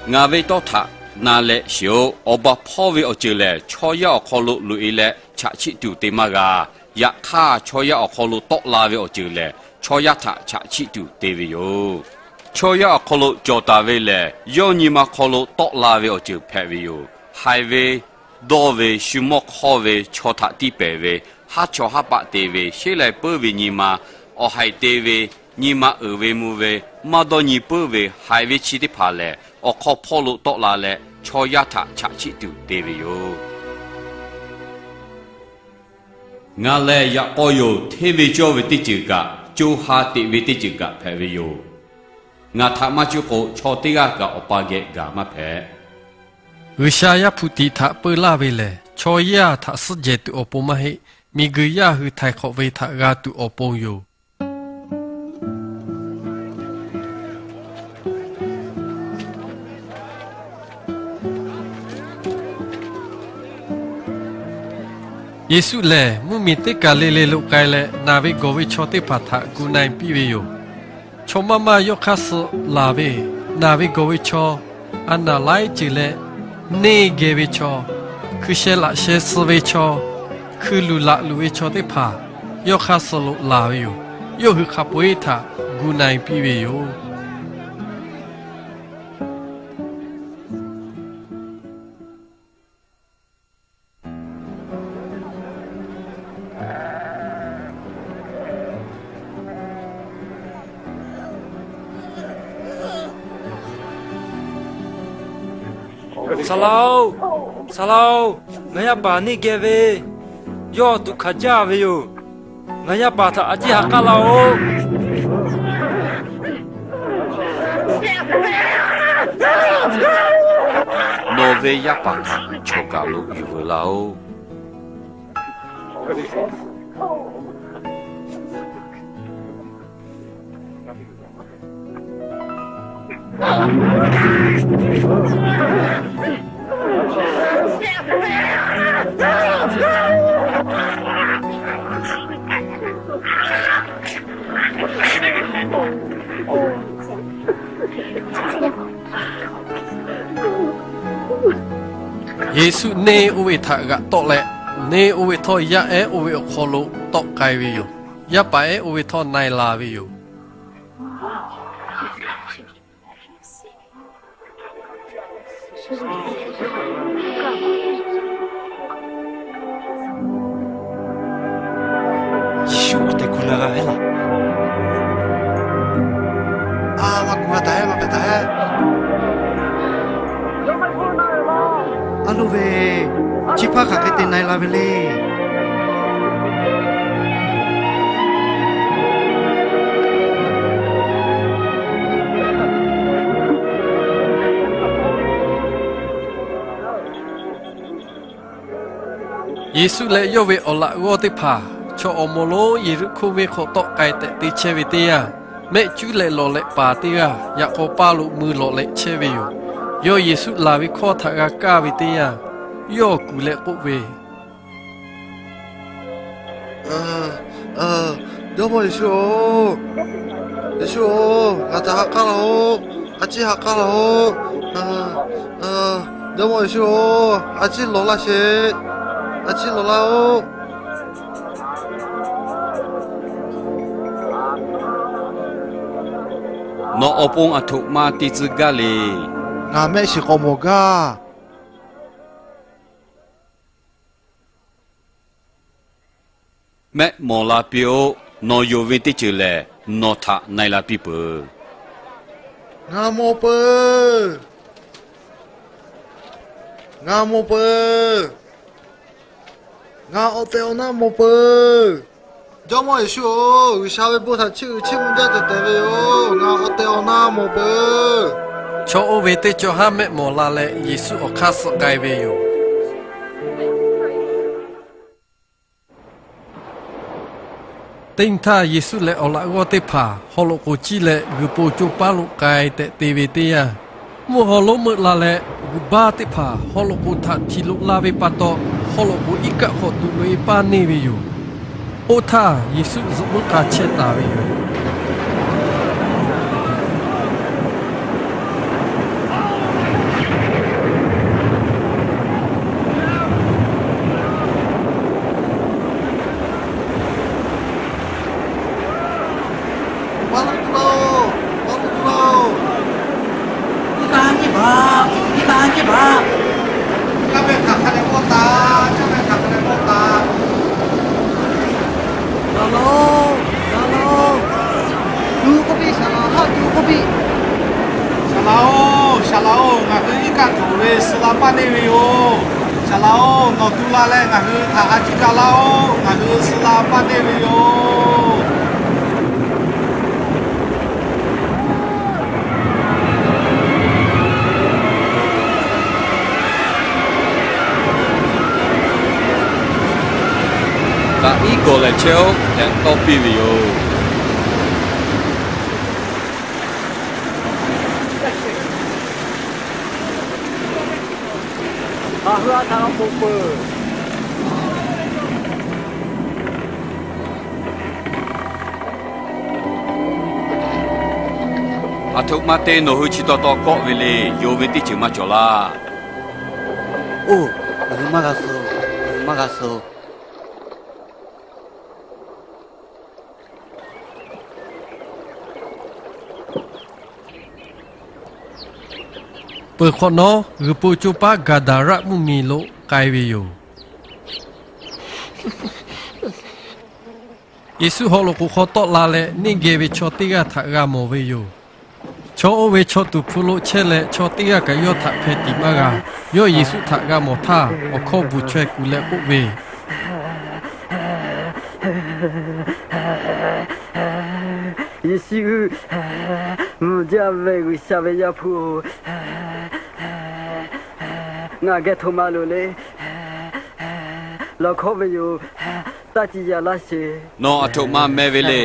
Ngaˬ ve tawˇ htaꞈ na leh shiˍ-oꞈ. Awˬ baˬ hpawˇ ve awˬ ceuˬ lehˬ, chaw yaˇ awˬ hk'aw lo loꞈ-e leh chaꞈ chiˆ tuˬ te maˇ g'a. Yaꞈ hk'aˇ, chaw yaˇ awˬ hk'aw lo tawˆ la ve awˬ ceuˬ lehˬ, chaw yaˇ htaꞈ chaꞈ chiˆ tuˬ te ve yoˬ. Chaw yaˇ awˬ hk'aw lo cawˬ taˍ ve lehˬ, yawˇ nyi ma hk'aw lo tawˆ la ve awˬ ceuˬ hpehꞈ ve yoˬ. Haiˬ ve, dawˇ ve, shu mawˇ hk'awˇ ve, chaw htaꞈ tiˇ pehˍ ve, haˉ chawˇ haˉ paˆ te ve, sheˉ lai puiˉ ve nyi ma, awˬ haiˬ te ve, nyi ma uiˍ ve mvuh ve, maˇ dawˇ nyi puiˉ ve haiˬ ve chi teˇ hpaˍ lehˬ, awˬ hk'aw hpawˇ lo tawˆ la leh, chaw yaˇ htaꞈ chaꞈ chiˆ tuˬ te ve yoˬ. Ngaˬ lehˬ yaꞈ k'aw yoˬ. Hteˇ ve cawˇ ve teˇ ceuˬ kaꞈ, co ha teꞈ ve teˇ ceuˬ kaꞈ hpehꞈ ve yoˬ. Ngaˬ htaꞈ maˇ cuˇ k'o, chaw teˇ g'aˇ kaꞈ Awˬ pa geh gaˬ maˇ hpehꞈ. G'uiˬsha Yaˇ hpu tiꞈ htaꞈ peu laˇ ve lehˬ, chaw yaˇ htaꞈ suhˉ jehˬ tuˬ awˬ pon maˇ heˆ. Miˬguiˬ yaˇ hui htaiˍ hk'awꞈ ve htaꞈ g'a tuˬ awˬ pon yoˬ. Yeˍsuˆ lehˬ, mvuhˇmiˬ teˇ kaˬ le le lo k'ai leh, naˬ ve gawˬ ve chaw teˇ hpaˍ htaꞈ gu na-e piˇ ve yoˬ. Chaw maˇ maˇ yawˇ hk'aˇ suh laˬ ve, naˬ ve gawˬ ve chaw, a naˬ laiˉ ceuˬ leh, neˇ geh ve chaw, hkui sheh laꞈ sheh suh ve chaw, hkui luˬ laꞈ luˬ ve chaw teˇ hpaˍ yawˇ hk'aˇ suh lo laˬ ve yoˬ. Yawˇ hui hk'a peu-eˬ htaꞈ gu na-e piˇ ve yoˬ. Saˍ laꞈ-oˬ, saˍ laꞈ-oˬ, ngaˬ yaˇ paˍ neˇ geh ve, yawˇ tuꞈ hkanˍ jaˇ ve yoˬ. Ngaˬ yaˇ paˍ htaꞈ a ciˉ ha k'aˉ laˇ-oˆ. Nawˬ ve yaˇ paˍ htaꞈ chawˬ kaˬ lo yuˬ veuˬ laˇ-oˆ. Yeˍsuˆ neˇ oˇ ve htaꞈ g'aꞈ tawˆ leh, neˇ oˇ ve htawˇ yaˇ ehˉ oˇ ve awˬ hk'aw lo tawˆ k'ai ve yoˬ. Yaˇ paˍ ehˉ oˇ ve htawˇ na-e la ve yoˬ. Yeˍsuˆ awˬ tehˬ kuˬ na g'a ve laˇ. A, maˇ kuˬ g'a taˍ-e, maˇ k'ai taˍ-e. A loˇ ve, chi hpaˇ hk'aˬ hk'e te na-e la ve le. Yeˍsuˆ leh yawˇ ve awˬ laꞈ g'awˇ teˇ hpaˍ chaw awˬ moˍ lonˉ Yeˍriˆhkoˇ venˇ hk'aw tawˆ k'ai tehꞈ te chehˇ ve teˇ yanˇ, mehˆ cuˉ leh lawˬ leh paˍ teˇ g'aˇ yaꞈ k'aw paˇ lo mui lawꞈ leh chehˇ ve yoˬ. Yawˇ Yeˍsuˆ laˬ ve hkawˇ htaꞈ g'a kaˇ ve teˇ yanˇ, yawˇ kuˬ leh k'oˆ ve, Jawˇmawˇ Yeˍsuˆ-oˬ, Yeˍsuˆ-oˬ, ngaˬ htaꞈ ha k'aˉ laˇ-oˆ. A ciˉ ha k'aˉ laˇ-oˆ. Jawˇmawˇ Yeˍsuˆ-oˬ, a ciˉ lawˬ laˇ sheˍ. A ciˉ lawˬ laˇ-oˆ. Nawˬ awˬ pon aˬ htoꞈ ma te tcuh gaˇ le. Ngaˬ mehˆ shiˍ k'awꞈ mawˬ gaˇ. Mehˆ mawˬ la piˇ-oˆ. Nawˬ yonˍ ve teˇ ceuˬ lehˬ, nawˬ htaꞈ na-e la piˇ peuˬ. Ngaˬ mawˬ peuˬ. Ngaˬ mawˬ peuˬ. Ngaˬ awˬ tehˬ awˬ na mawˬ peuˬ. Jawˇmawˇ Yeˍsuˆ-oˬ, G'uiˬsha ve bon htaꞈ chiˇ uiˍ chiˇ mvuh jaˇ tehꞈ tehꞈ ve yoˬ. Ngaˬ awˬ tehˬ awˬ na mawˬ peuˬ. Chaw oˇ ve teˇ cawˬ haˉ mehˆ mawˬ la leh, Yeˍsuˆ awˬ hk'aˇ suh k'ai ve yoˬ. Teˇ nyi htaˇ, Yeˍsuˆ leh awˬ laꞈ g'awˇ teˇ hpaˍ haw loꞈ k'oˍ ciˇ leh g'uiˬ po co paˉ lo k'ai tehꞈ te ve teˇ yanˇ, mvuhˇ haw lonˉ meuˆ la leh, g'uiˬ baˇ teˇ hpaˍ haw loꞈ k'oˍ htaꞈ htiꞈ loꞈ la ve pa taw, haw loꞈ k'oˍ iˉ kaˆ hk'awꞈ tuꞈ loꞈ-e paˇ neˇ ve yoˬ. Oˇ htaˇ, Yeˍsuˆ zuhꞈ muiˉ k'a chehˇ taˍ ve yoˬ. Saˍ laꞈ-oˬ, saˍ laꞈ-oˬ, tu k'oˆ piˇ, saˍ laꞈ, haˆ tu k'oˆ piˇ. Saˍ laꞈ-oˬ, saˍ laꞈ-oˬ, ngaˬ hui iˉ kaˆ tuˬ ve suh la paˇ neˇ ve yoˬ. Saˍ laꞈ-oˬ, nawˬ tu la leh ngaˬ hui htaꞈ a ciˉ kaˇ laˇ-oˆ. Ngaˬ hui suh la paˇ neˇ ve yoˬ. Daꞈ iˉ gawˬ lehˬ chehˇ-oˆ tehꞈ tawˇ piˇ ve yoˬ. Ngaˬ hui a htaꞈ k'awꞈ k'oˆ peuˬ. Aˬ htoꞈ ma te nawˬ hui chi taw taw kawˆ ve le. Yonˍ ve teˇ ceuˬ maˇ cawˬ laˇ. Oˇ, ngaˬ hui maˇ g'a suh, ngaˬ hui maˇ g'a suh. Peuˬ hk'awꞈ nawˉ, g'uiˬ po co paˉ Gaˍdaˍraˆ mvuhˇmiˬ lo k'ai ve yoˬ. Yeˍsuˆ haw loꞈ k'oˍ hk'aw tawˆ la leh, neˇ geh ve chaw teˇ g'aˇ htaꞈ g'a mawˬ ve yoˬ. Chaw oˇ ve chaw tuˍ hpfuh lo chehˇ leh, chaw teˇ g'aˇ kaꞈ yawˇ htaꞈ hpeh tiˍ maˇ g'a. Yawˇ Yeˍsuˆ htaꞈ g'a mawˬ htaˇ, awˬ hkawˇ bvuhˬ chaweh kuˬ leh k'oˆ ve, Yeˍsuˆ, mvuhˇ jaˇ ve G'uiˬsha ve Yaˇ hpu-oˬ, ngaˬ geh htoꞈ ma loˍ le. Lawˬ hkawˉ ve yoˬ. Taˇ ciˇ yaꞈ laˇ sheˍ. Nawˬ aˬ htoꞈ ma meh ve le.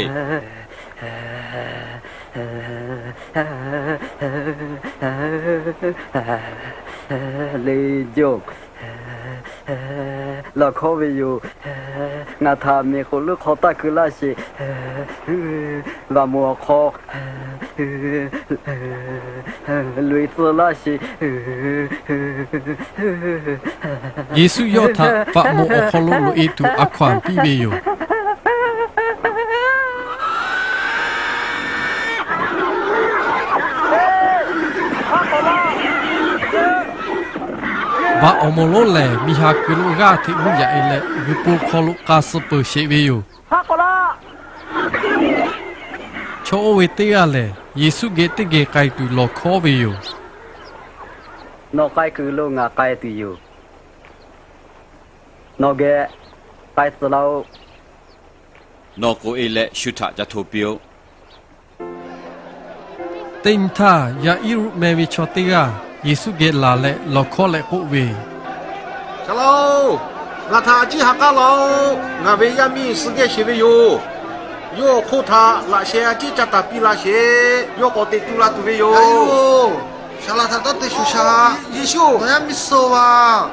Leˍ jawˬ, lawˬ hkawˉ ve yoˬ. Ngaˬ htaꞈ miˬ k'oˍ leuˉ hk'aw taˇ keu laˇ sheˍ. Vaꞈ moˍ awˬ hk'aw loꞈ-e tcuh laˇ sheˍ. Yeˍsuˆ yawˇ htaꞈ vaꞈ moˍ awˬ hk'aw lo loꞈ-e tuˬ a hkaw-anˬ piˇ ve yoˬ. Vaꞈ awˬ moˍ lonˉ lehˬ, miˬ haˍ kuiˬ lo g'aˇ hteꞈ g'uˇ yaꞈ-e leh, g'uiˬ po hk'aw lo k'a suh peuˬ sheˍ ve yoˬ. Chaw oˇ ve teˇ g'aˇ lehˬ, Yeˍsuˆ geh teˇ geh k'ai tuˬ lawˬ hkawˉ ve yoˬ. Nawˬ k'ai kuiˬ lo ngaˬ k'ai tuˬ yoˬ. Nawˬ geh k'ai tcuh laˇ-oˆ. Nawˬ k'oꞈ-e leh shu htaꞈ ca hto piˇ-oˆ. Teˇ nyi htaˇ, Yaˍiˉruˆ meh ve chaw teˇ g'aˇ Yeˍsuˆ geh laˬ leh lawˬ hkawˉ leh k'oˆ ve, Saˍ laꞈ-oˬ, ngaˬ htaꞈ a ciˉ ha k'aˉ laˇ-oˆ. Ngaˬ ve yaˇ miˇ suh gehˇ sheˍ ve yoˬ. Yawˇ awˬ hk'oˆ htaꞈ laꞈ sheh a ciˉ ca taˍ piˇ laˇ sheˍ. Yawˇ k'awꞈ teꞈ tu la tuˬ ve yoˬ. Saˍ laꞈ htaꞈ dawˇ te shuˍ shaˍ. Yeˍsuˆ, nawˬ yaˇ miˇ suh-oˬ vaˬ.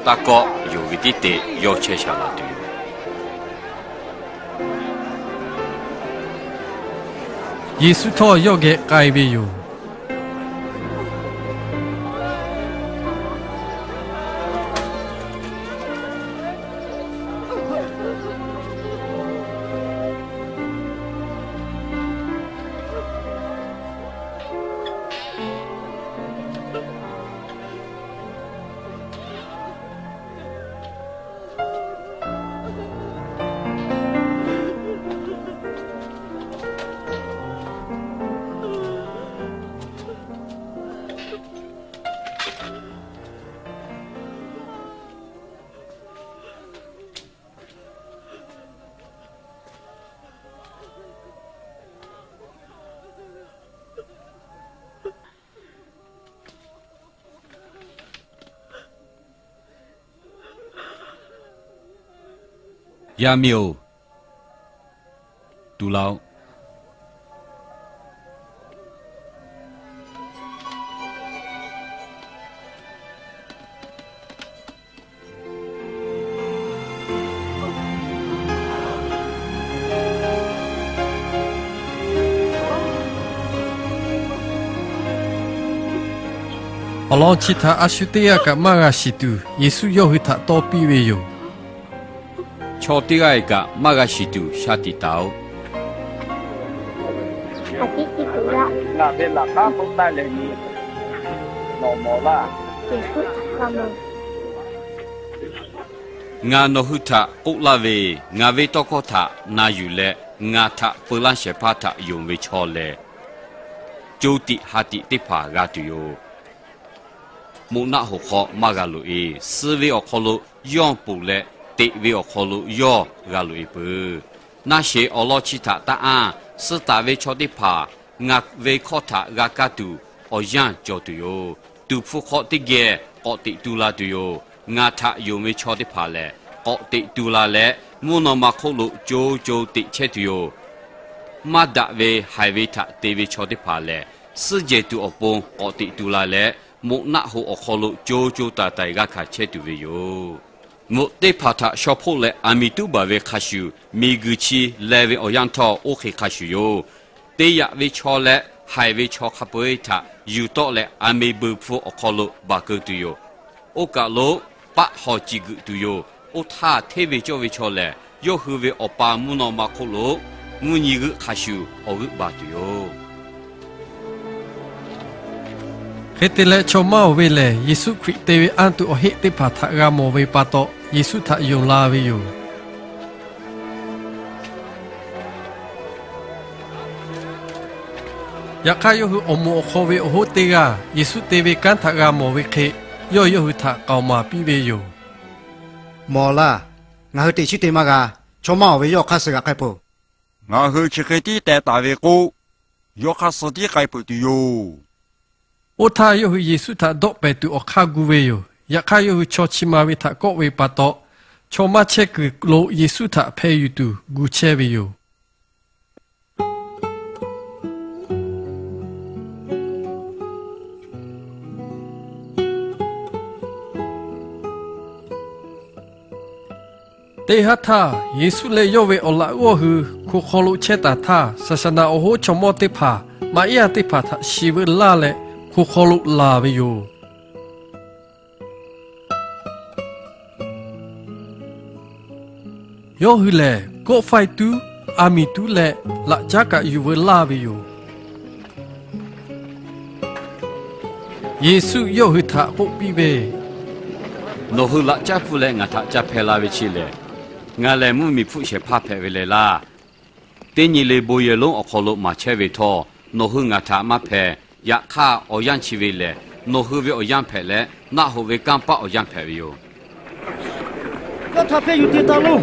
Taˇ kawˆ, yonˍ ve tiˉ te yawˇ chehˇ sha la tuˬ yoˬ. Yeˍsuˆ htawˇ yawˇ geh k'ai ve yoˬ. Yaˇ miˇ-oˬ, tu la-oˆ. Awˬ lawn chi htaꞈ a shu teˇ g'aˇ kaꞈ maˇ g'a shiˍ tuˬ, Yeˍsuˆ yawˇ hui htaꞈ tawˇ piˇ ve yoˬ. Chaw teˇ g'aˇ kaꞈ maˇ g'a shiˍ tuˬ, sha tiꞈ taˍ-oꞈ. Ngaˬ ve laꞈ k'aˉ k'oˆ taˇ leh nyi, nawˬ mawˬ laˇ. Ngaˬ nawˬ hui htaꞈ k'oˆ laˇ ve, ngaˬ ve tawˇ hkawˇ htaꞈ na yuˬ leh ngaˬ htaꞈ peu laˇ shehˍ hpaˇ htaꞈ yonˍ ve chaw lehˬ, co tiꞈ ha tiꞈ teˇ hpaˍ g'a tuˬ yoˬ. Moꞈ naˆ hoꞈ hk'aw maˇ g'a loꞈ-e. Suh ve awˬ hk'aw lo yawˇ ponˬ leh, teꞈ ve awˬ hk'aw lo yawˇ g'a loꞈ-e peuˬ. Naˆ sheˍ awˬ lawn chi htaꞈ taˇ anˇ. Suh taˍ ve chaw teˇ hpaˍ ngaˬ ve hkawˇ htaꞈ g'a kaˇ tuˬ awˬ yanˇ cawˬ tuˬ yoˬ. Tuˍ hpfuh hk'aw teˇ geh k'awꞈ teꞈ tu la tuˬ yoˬ. Ngaˬ htaꞈ yonˍ ve chaw teˇ hpaˍ lehˬ, k'awꞈ teꞈ tu la leh, mvuhˇ naw ma hk'oˆ lo co co teꞈ chehˇ tuˬ yoˬ. Maˇ daꞈ ve haiˬ ve htaꞈ te ve chaw teˇ hpaˍ lehˬ, suhˉ jehˬ tuˬ awˬ pon k'awꞈ teꞈ tu la leh, moꞈ naˆ hoꞈ awˬ hk'aw lo co co taiˍ taiˍ g'a hkanˍ chehˇ tuˬ ve yoˬ. Moꞈ teˇ hpaˍ htaꞈ shaw hpoˆ leh aˬ miˍ tuˉ baˬ ve hk'a shuˍ, miˬguiˬ chi leh ve awˬ yanˇ htawˇ oˇ hk'e hk'a shuˍ yoˬ. Te yaꞈ ve chaw leh haiˬ ve chaw hk'a peu-eˬ htaꞈ yuˬ tawˆ leh, aˬ miˍ beuˬ hpfuh awˬ hk'aw lo baˬ keu tuˬ yoˬ. Oˇ kaˬ lo paˆ hawˬ ciˬ geuꞈ tuˬ yoˬ. Oˇ htaˇ, hteˇ ve cawˇ ve chaw lehˬ, yawˇ hui ve Awˬ pa mvuhˇ naw ma hk'oˆ lo mvuhˇ nyi g'euˆ hk'a shuˍ awˬ g'euˆ baˬ tuˬ yoˬ. Hk'e te leh, chaw maˇ oˬ ve lehˬ, Yeˍsuˆ Hkriꞈ te ve anˇ tuˬ awˬ heˆ teˇ hpaˍ htaꞈ g'a mawˬ ve pa taw, Yeˍsuˆ htaꞈ yonˍ la ve yoˬ. Yaꞈ hk'aˇ, yawˇ hui awˬ moˍ awˬ hk'aw ve awˬ hoˉ teˇ g'aˇ Yeˍsuˆ te ve kanˉ htaꞈ g'a mawˬ ve hk'e, yawˇ yawˇ hui htaꞈ k'aoˍ maˍ piˇ ve yoˬ. Mawˬ laˇ. Ngaˬ hui teꞈ chiˉ te maˇ g'a. Chaw maˇ oˬ ve yawˇ hk'aˇ suh g'aꞈ k'ai peuˬ. Ngaˬ hui chi hk'e tiˉ teh taˍ ve k'o, yawˇ hk'aˇ suh tiˉ k'ai peuˬ tuˬ yoˬ. Oˇ htaˇ, yawˇ hui Yeˍsuˆ htaꞈ dawˆ pehˍ tuˬ awˬ hk'aˇ gu ve yoˬ. Yaꞈ hk'aˇ, yawˇ hui chaw chi ma ve htaꞈ kawˆ ve pa taw, chaw maˇ chehˇ kuiˬ lo Yeˍsuˆ htaꞈ hpeh yuˬ tuˬ gu chehˇ ve yoˬ. Teˇ haˉ htaˇ, Yeˍsuˆ leh yawˇ ve awˬ laꞈ g'awˇ hui hko hk'aw lo chehˇ taˍ htaˇ, saˍsaˍnaˍ awˬ hoˉ chaw mawˇ teˇ hpaˍ Maˍriˆ teˇ hpaˍ htaꞈ shiˍ veu laˇ leh, hko hk'aw lo laˬ ve yoˬ. Yawˇ hui lehˬ, kawˆ faiˇ tuˉ, aˬ miˍ tuˉ leh laꞈ caˉ kaꞈ yuˬ veu laˇ ve yoˬ. Yeˍsuˆ yawˇ hui htaꞈ k'oˆ piˇ ve, Nawˬ hui laꞈ caˉ hpfuhˇ leh ngaˬ htaꞈ ca hpeh la ve chi lehˬ, ngaˬ lehˬ mvuhˇmiˬ hpfuhˆ shehˍ hpaˇ hpehꞈ ve leh laˇ. Teˇ nyi le bon yehˬ lonˉ awˬ hk'aw lo maˍ chehˇ ve htawˇ, nawˬ hui ngaˬ htaꞈ maˇ hpeh. Yaꞈ hk'aˇ, awˬ yanˇ chi ve lehˬ, nawˬ hui ve awˬ yanˇ hpehꞈ leh, naˆ hoꞈ ve kanˇ paˆ awˬ yanˇ hpehꞈ ve yoˬ. Yawˇ htaꞈ hpeh yuˬ tiꞈ taˍ loˬ.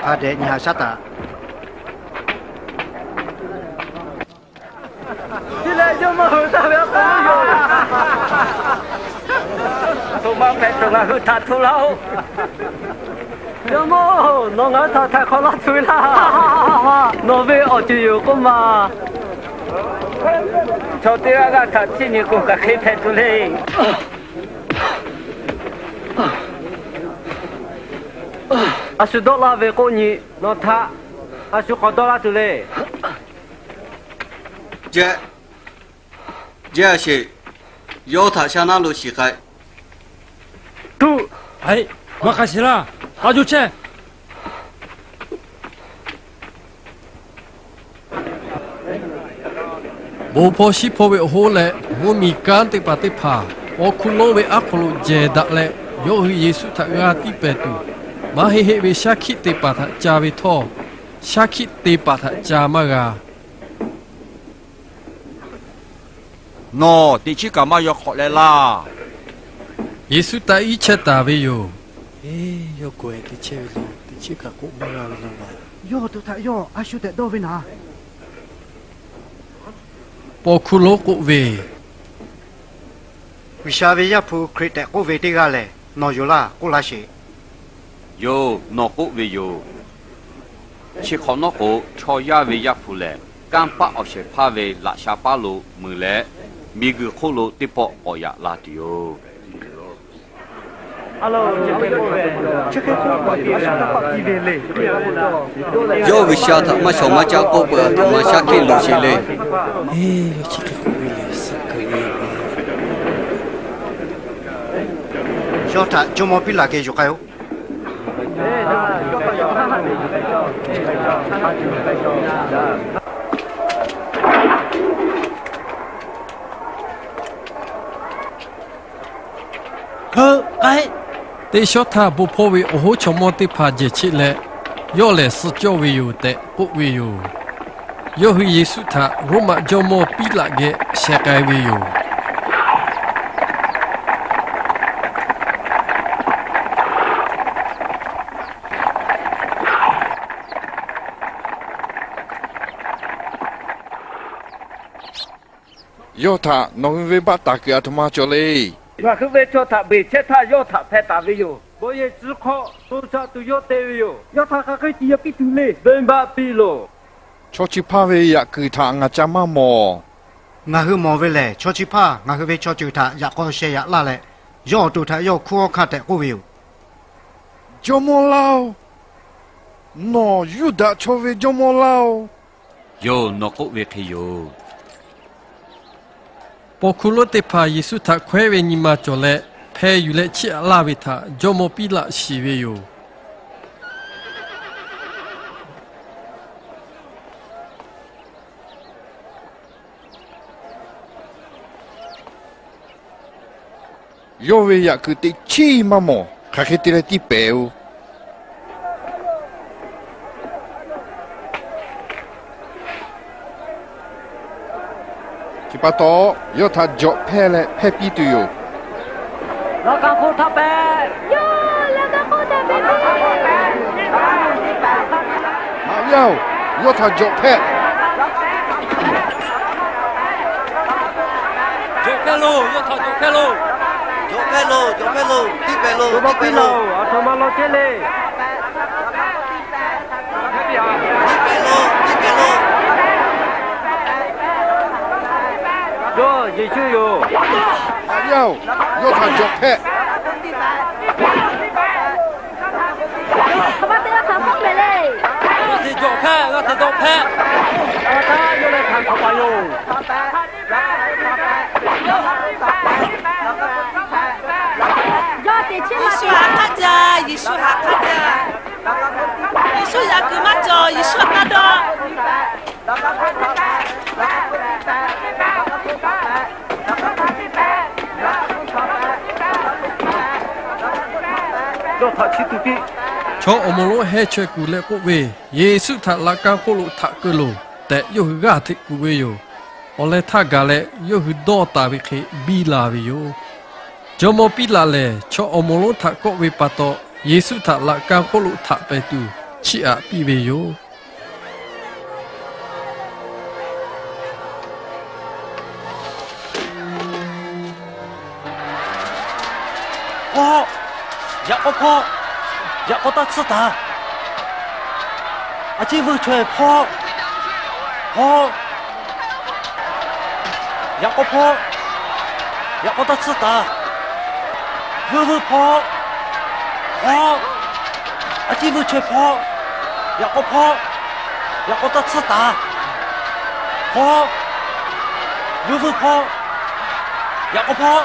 Hk'a dehꞈ nyi haꞈ shaˉ taˍ. Chi lehˬ, Jawˇmawˇ hui taˇ ve a k'o yoˬ. Aˬ htoꞈ ma hpehꞈ tuˬ ngaˬ hui htaꞈ hto laˇ-oˆ. Jawˇmawˇ-oˬ, nawˬ ngaˬ hui htaꞈ htaiˍ hk'awꞈ laˇ tuˬ ve laˇ. Nawˬ ve awˬ ceuˬ yoˬ k'oˆ ma. Chaw teˇ g'aˇ g'aˇ htaꞈ chiˇ nyi k'o, hk'aˬ hk'e hpehꞈ tuˬ le. A shu dawˆ laˇ ve k'oˆ nyi, nawˬ htaꞈ a shu k'awꞈ dawˆ laˇ tuˬ le. Jehˇ, jehˇ a sheˍ, yawˇ htaꞈ sha naˉ lo shiˍ k'ai. Tuˆ, maˇ k'ai sheˍ laˇ. Taˇ juˇ chehˇ. Bon hpaw shiˉ hpaw ve awˬ hoˉ leh mvuhˇmiˬ kanˉ teˇ hpaˍ teˇ hpaˍ, paw hkuˇ lonˉ ve aˉ hk'aw lo jehˬ daꞈ leh, yawˇ hui Yeˍsuˆ htaꞈ g'a tiˇ pehˍ tuˬ, maˇ heˆ heˆ ve shaˉ hkiˆ te paˍ htaꞈ ca ve htawˇ, shaˉ hkiˆ te paˍ htaꞈ ca maˇ g'a. Nawˬ teꞈ chiˉ kaꞈ maˇ yaw hk'awꞈ leh laˇ. Yeˍsuˆ taꞈ iˉ chehˇ taˍ ve yoˬ. Eˬ, yawˇ k'oꞈ-e teꞈ chehˇ ve lo, teꞈ chiˉ kaꞈ k'oˆ maˇ g'a ve laˇ. Yawˇ awˬ to htaꞈ yawˇ a shu tehꞈ dawˇ ve naˍ. Paw hkuˇ lonˉ k'oˆ ve, G'uiˬsha ve Yaˇ hpu Hkriꞈ tehꞈ k'oˆ ve teˇ g'aˇ lehˬ, nawˬ yoˬ laˇ k'oˆ laˇ sheˍ. Yoˬ, nawˬ k'oˆ ve yoˬ. Chi hk'awꞈ nawˉ k'o, chaw yaˇ ve Yaˇ hpu lehˬ, kanˇ paˆ awˬ shehˍ hpaˇ ve laꞈ sha paˉ lo mui leh, miˬguiˬ hk'oˆ lo teˇ pawˆ k'awꞈ yaꞈ la tuˬ yoˬ. Yawˇ G'uiˬsha htaꞈ maˇ shawˍ maˇ caˆ k'oˆ peuˬ, aˬ htoꞈ ma shaˉ hkiˆ loꞈ sheˍ le. Yawˇ htaꞈ jawˇmawˇ Piˉlaꞈ geh yuˬ k'ai-oˆ. Teˇ shawˉ htaˇ, bon hpawˇ ve awˬ hoˉ chaw mawˇ teˇ hpaˍ jehˬ cheˆ leh, yawˇ lehˬ suh cawˇ ve yoˬ tehꞈ k'oˆ ve yoˬ. Yawˇ hui Yeˍsuˆ htaꞈ Roˉmaꞈ jawˇmawˇ Piˉlaꞈ geh sheh k'ai ve yoˬ. Yawˇ htaꞈ nawˬ hui venˇbaˆ taˍ kuiˬ aˬ htoꞈ ma cawˬ le. Ngaˬ hui ve chaw htaꞈ beˬ chehˇ htaˇ, yawˇ htaꞈ hpeh taˍ ve yoˬ. Bon yehˬ tcuh hk'aw to sha tuˬ yawˇ te ve yoˬ. Yawˇ htaꞈ hk'aˬ hk'e tiꞈ yaꞈ piˇ tuˬ le. Venˇbaˆ piˇ loˬ. Chaw chi hpaˇ ve yaꞈ kuiˬ htaꞈ ngaˬ ca maˇ mawˬ. Ngaˬ hui mawˬ ve lehˬ, chaw chi hpaˇ ngaˬ hui ve chaw ceuˬ htaꞈ yaꞈ k'aw sheh yaꞈ laˇ leh, yawˇ awˬ to htaꞈ yawˇ hkunˉ hawˉ hkanˇ tehꞈ k'oˆ ve yoˬ. Jawˇmawˇ laˇ-oˬ, nawˬ Yuˇdaꞈ chaw ve jawˇmawˇ laˇ-oˬ. Yoˬ, nawˬ k'oˆ ve hk'e yoˬ. Paw hkuˇ lonˉ teˇ hpaˍ Yeˍsuˆ htaꞈ hkawehˉ ve nyi ma cawˬ leh, hpeh yuˬ leh chiˇ aꞈ laˇ ve htaꞈ jawˇmawˇ Piˉlaꞈ shiˍ ve yoˬ. Yawˇ ve yaꞈ kuiˬ teꞈ chiˉ maˇ mawˬ. Hk'aˬ hk'e te leh tiˇ pehˍ-oˬ. Chi pa taw, yawˇ htaꞈ jawꞈ hpehˇ leh hpehˇ piˇ tuˬ yoˬ. Laꞈ ka hk'oˆ htaꞈ pehˍ. Maꞈ yaˇ-oˬ, yawˇ htaꞈ jawꞈ hpehˇ. Jawꞈ hpehˇ loˬ, yawˇ htaꞈ jawꞈ hpehˇ loˬ. Jawꞈ hpehˇ loˬ, jawꞈ hpehˇ loˬ, tiˇ pehˍ loˬ, tiˇ pehˍ loˬ. Aˬ htoꞈ ma law chehˇ le. Tiˇ pehˍ loˬ, tiˇ pehˍ loˬ. Yawˇ Yeˍsuˆ yoˬ. Maꞈ yaˇ-oˬ, yawˇ htaꞈ jawꞈ hpehˇ. G'aˇ hteꞈ g'a htaꞈ k'awꞈ pehˍ le. G'aˇ hteꞈ jawꞈ hpehˇ, g'aˇ hteꞈ dawˆ hpehˇ. Awˬ taˉ yawˇ leh hkanˍ hk'awꞈ paˍ yoˬ. Yeˍsuˆ haꞈ k'aˉ jaˇ, Yeˍsuˆ haꞈ k'aˉ jaˇ. Yeˍsuˆ yaꞈ kuiˬ maˇ cawˬ, Yeˍsuˆ htaꞈ taˇ dawˇ. Chaw awˬ moˍ lonˉ heh chaweh kuˬ leh k'oˆ ve, Yeˍsuˆ htaꞈ laꞈ ka hk'oˆ lo htaꞈ keu loˬ tehꞈ, yawˇ hui g'aˇ hteꞈ kuˬ ve yoˬ. Awˬ leh htaˇ gaˬ leh, yawˇ hui dawˇ taˍ ve hk'e biˇ la ve yoˬ. Jawˇmawˇ Piˉlaꞈ lehˬ, chaw awˬ moˍ lonˉ htaꞈ kawˆ ve pa taw, Yeˍsuˆ htaꞈ laꞈ ka hk'oˆ lo htaꞈ pehˍ tuˬ chiˇ aꞈ piˇ ve yoˬ. Hawˇ, yaꞈ k'aw hpawˇ, yaꞈ k'aw taˇ tsuhˇ taˍ. A ciˉ vuiˇ chaweh hpawˇ, hawˇ, yaꞈ k'aw hpawˇ, yaꞈ k'aw taˇ tsuhˇ taˍ. Vuiˇ vuiˇ hpawˇ, hawˇ, a ciˉ vuiˇ chaweh hpawˇ, yaꞈ k'aw hpawˇ, yaꞈ k'aw taˇ tsuhˇ taˍ. Hawˇ, vuiˇ vuiˇ hpawˇ, yaꞈ k'aw hpawˇ,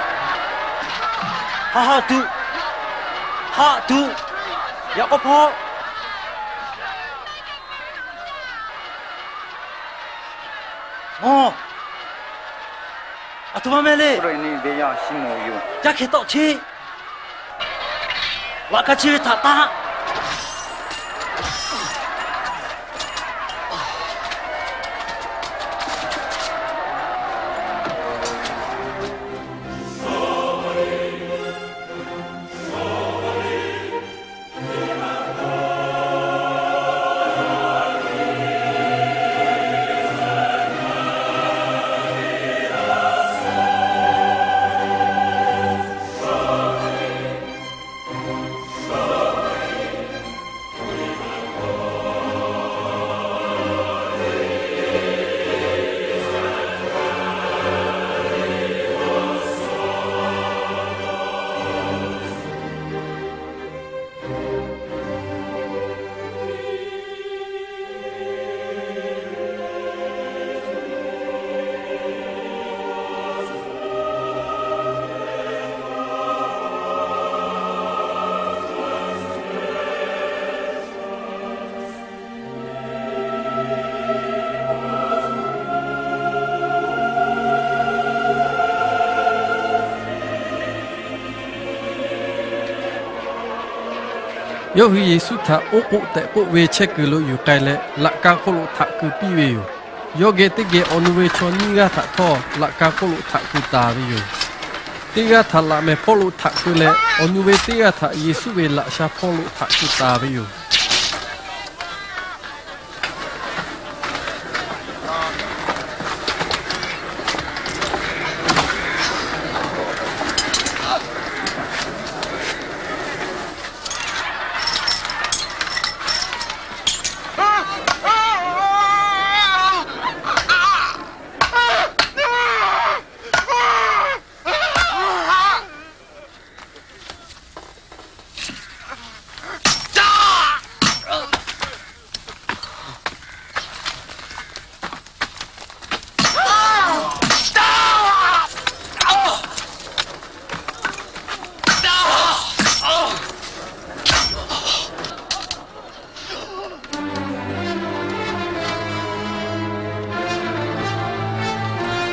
haꞈ haꞈ tuˬ, haꞈ tuˬ, yaꞈ k'aw hpawˇ. Aˬ htoꞈ ma meh le. Yaˇ hkeh tawˆ cheˇ. Laꞈ ka chi ve htaꞈ taˆ. Yawˇ hui Yeˍsuˆ htaꞈ oˉ k'oˆ tehꞈ k'oˆ ve chehˇ kuiˬ lo yuˬ k'ai leh, laꞈ ka hk'oˆ lo htaꞈ keu piˇ ve yoˬ. Yawˇ geh teˇ geh awˬ nu ve chaw nyiˇ g'aˇ htaꞈ htawˇ, laꞈ ka hk'oˆ lo htaꞈ keu taˍ ve yoˬ. Teˇ g'aˇ htaꞈ laꞈ mehˍ hpawˇ lo htaꞈ keu leh, awˬ nu ve teˇ g'aˇ htaꞈ Yeˍsuˆ ve laꞈ sha hpawˇ lo htaꞈ keu taˍ ve yoˬ.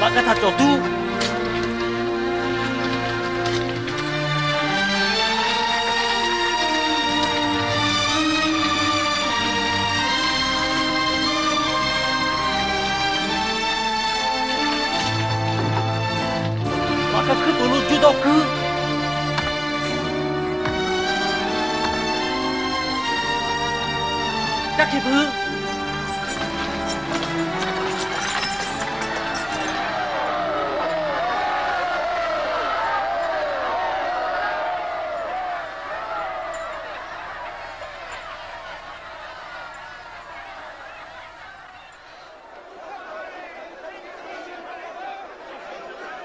Paˆ kaˇ htaˇ cawˬ tuˬ. Paˆ kaˇ hkuiˉ puiˍ lo juˇ dawˇ kuiˉ. Caˇ hk'e puiˉ.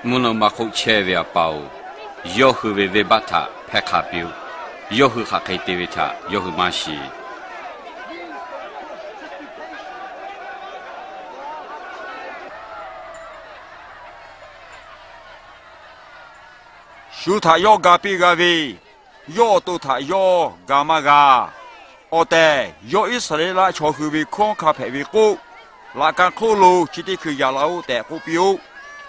Mvuhˇ naw ma hk'oˆ chehˇ ve A pa-oˬ, yawˇ hui ve venˇbaˆ htaꞈ hpehˇ hk'a piˇ-oˆ. Yawˇ hui hk'aˬ hk'e te ve htaꞈ yawˇ hui maˇ shiˍ. Shu htaꞈ yawˇ ga piˇ g'a ve, yawˇ awˬ to htaꞈ yawˇ ga maˇ g'a. Awˬ tehˬ, yawˇ Iˉsaˍreˍlaˆ chaw hui ve hkunˉ hawˉ hk'a hpehꞈ ve k'oˆ, laꞈ ka hk'oˆ lo chi teˇ hkui yaꞈ la-oˆ tehꞈ k'oˆ piˇ-oˆ.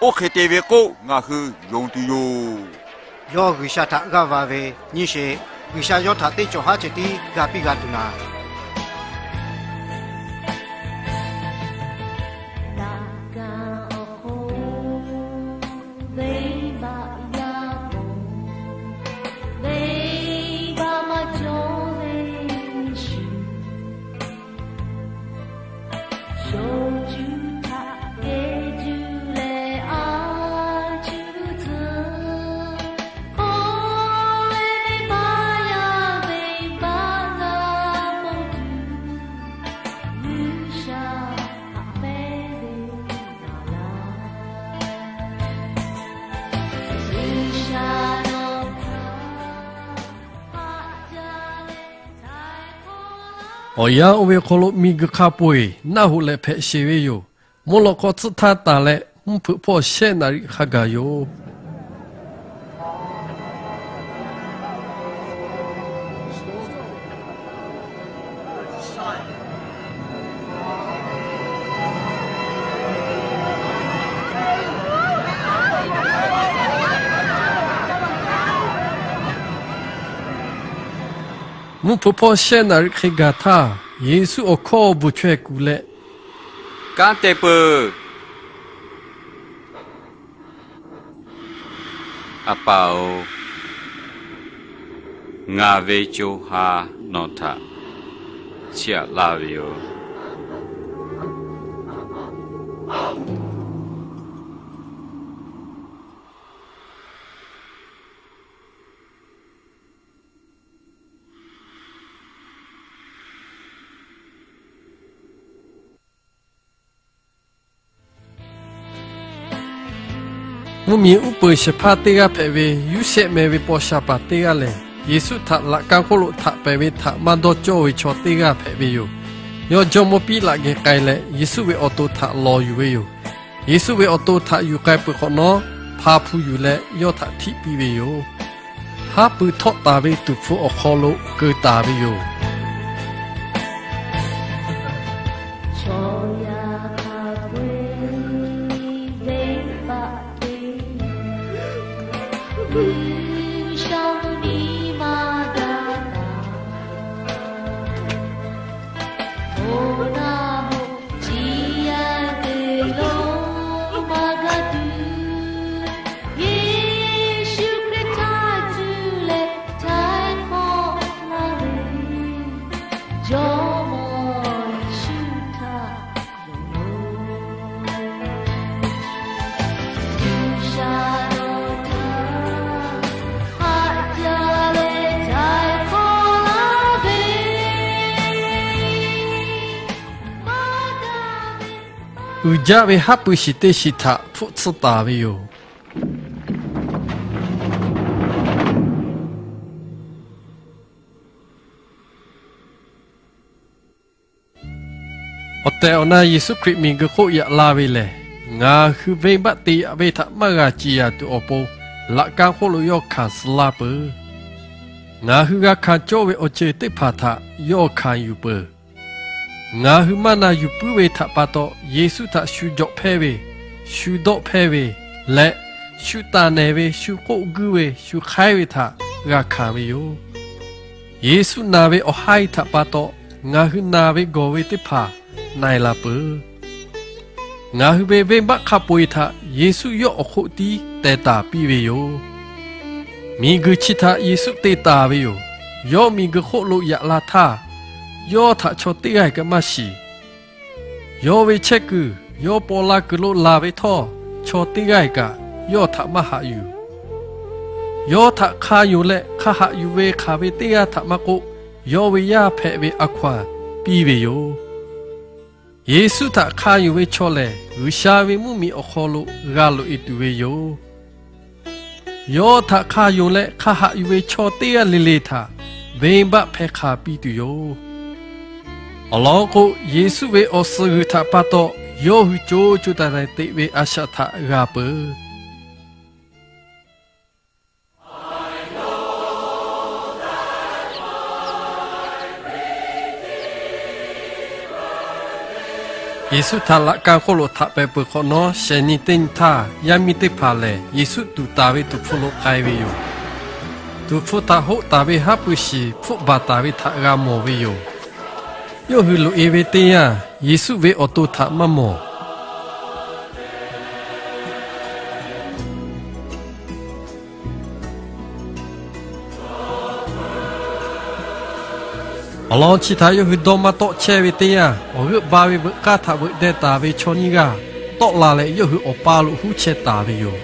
Oˇ hk'e te ve k'oˆ, ngaˬ hui yonˍ tuˬ yoˬ. Yawˇ G'uiˬsha htaꞈ g'aˇ va ve, nyi sheˍ. G'uiˬsha yawˇ htaꞈ teˇ cawˬ haˉ ceh tiˉ ga piˇ g'a tuˬ naˍ. Awˬ yanˇ oˇ ve hk'aw lo miˬguiˬ hk'a peu-eˬ naˆ hoꞈ leh hpehꞈ sheˍ ve yoˬ. Mvuhˇ lawꞈ hk'aw tcuhˆ htaˇ tanˬ leh, mvuhˇ hpeuꞈ hpawˇ shehˆ naˍriˆ hk'a gaˬ yoˬ. Mvuhˇ hpeuꞈ hpawˇ shehˆ naˍriˆ hk'e gaˬ htaˇ, Yeˍsuˆ awˬ hkawˇ bvuhˬ chaweh kuˬ leh, Kanˉ te peuˬ. A pa-oˬ, ngaˬ ve co ha nawˬ htaꞈ chiˇ aꞈ laˇ ve yoˬ. Mvuhˇmiˬ uˉ peunˍ shehˍ hpaˇ teˇ g'aˇ hpehꞈ ve Yoˇsehꞈ meh ve paw sha paˍ teˇ g'aˇ lehˬ, Yeˍsuˆ htaꞈ laꞈ ka hk'oˆ lo htaꞈ pehˍ ve htaꞈ maˇ dawˇ cawˇ ve chaw teˇ g'aˇ hpehꞈ ve yoˬ. Yawˇ jawˇmawˇ Piˉlaꞈ geh k'ai leh, Yeˍsuˆ ve awˬ to htaꞈ lawˬ yuˬ ve yoˬ. Yeˍsuˆ ve awˬ to htaꞈ yuˬ k'ai peuˬ hk'awꞈ nawˉ, hpa hpu yuˬ leh yawˇ htaꞈ htiˆ piˇ ve yoˬ. Haˉ pui htawˆ taˍ ve tuˍ hpfuh awˬ hk'aw lo keu taˍ ve yoˬ. uiˍ jaˇ ve haˉ pui shiˍ teˇ shiˍ htaꞈ hpfuhˆ tsuhˇ taˍ ve yoˬ. Awˬ tehˬ awˬ na Yeˍsuˆ Hkriꞈ miˬguiˬ hk'oˆ yaꞈ la ve lehˬ, ngaˬ hui venˇbaˆ te yaꞈ ve htaꞈ maˇ g'a ciˍ yanˍ tuˬ awˬ pon, laꞈ ka hk'oˆ lo yawˇ hkanˍ suh laˇ peuˬ. Ngaˬ hui g'a hkanˍ cawˇ ve awˬ ceuˬ teˇ hpaˍ htaꞈ yawˇ hkanˍ yuˬ peuˬ. Ngaˬ hui maˇ na yuˬ puiˉ ve htaꞈ pa taw, Yeˍsuˆ htaꞈ shu jawꞈ hpehˇ ve, shu dawˆ hpehˇ ve leh, shu taˍ nehˬ ve, shu k'oˆ guiˇ ve, shu hk'aiˉ ve htaꞈ g'a hkanˍ ve yoˬ. Yeˍsuˆ naˬ ve awˬ haiˇ htaꞈ pa taw, ngaˬ hui naˬ ve gawˬ ve teˇ hpaˍ na e la peuˬ. Ngaˬ hui ve venˇbaˆ hk'a peu-eˬ htaꞈ Yeˍsuˆ yawˇ awˬ hk'oˆ tiˉ teh taˍ piˇ ve yoˬ. Miˬguiˬ chi htaꞈ Yeˍsuˆ te taˍ ve yoˬ. Yawˇ miˬguiˬ hk'oˆ lo yaꞈ la htaˇ, yawˇ htaꞈ chaw teˇ g'aˇ kaꞈ maˇ shiˍ. Yawˇ ve chehˇ kuiˬ yawˇ paw la kuiˬ lo laˬ ve htawˇ, chaw teˇ g'aˇ kaꞈ yawˇ htaꞈ maˇ haꞈ yuˬ. Yawˇ htaꞈ hk'a yonˍ leh hk'a haꞈ yuˬ ve hk'aˬ ve teˇ g'aˇ htaꞈ maˇ k'oˆ, yawˇ ve yaˇ hpehꞈ ve a hkaw-anˬ piˇ ve yoˬ. Yeˍsuˆ htaꞈ hk'a yonˍ ve chaw lehˬ, G'uiˬsha ve mvuhˇmiˬ awˬ hk'aw lo g'a loꞈ e tuˬ ve yoˬ. Yawˇ htaꞈ hk'a yonˍ leh hk'a haꞈ yuˬ ve chaw teˇ g'aˇ le le htaꞈ venˇbaˆ hpehˇ hk'a piˇ tuˬ yoˬ. Awˬ lawn k'o, Yeˍsuˆ ve awˬ suhˍ g'uiˬ htaꞈ pa taw yawˇ hui co co taiˍ taiˍ teꞈ ve a shaꞈ htaꞈ g'a peuˬ. Yeˍsuˆ htaꞈ laꞈ ka hk'oˆ lo htaꞈ pehˍ peuˬ hk'awꞈ nawˉ, shehˍ nyi teˇ nyi htaˇ, yaˇ miˇ teˇ hpaˍ lehˬ Yeˍsuˆ tuˍ taˍ ve tuˍ hpfuh lo k'ai ve yoˬ. Tuˍ hpfuh htaꞈ hoˆ taˍ ve haˉ pui shiˍ hpfuhˆ baˬ taˍ ve htaꞈ g'a mawˬ ve yoˬ. Yawˇ hui loꞈ e ve teˇ yanˇ, Yeˍsuˆ ve awˬ to htaꞈ maˇ mawˬ. Awˬ lawn chi htaꞈ yawˇ hui dawˇ maˇ tawˆ chehˇ ve teˇ yanˇ, awˬ g'euˆ ba ve veuꞈ k'aˇ htaꞈ veuꞈ deh taˍ ve chaw nyiˇ g'aˇ tawˆ la leh, yawˇ hui awˬ pa lo huˉ chehˇ taˍ ve yoˬ.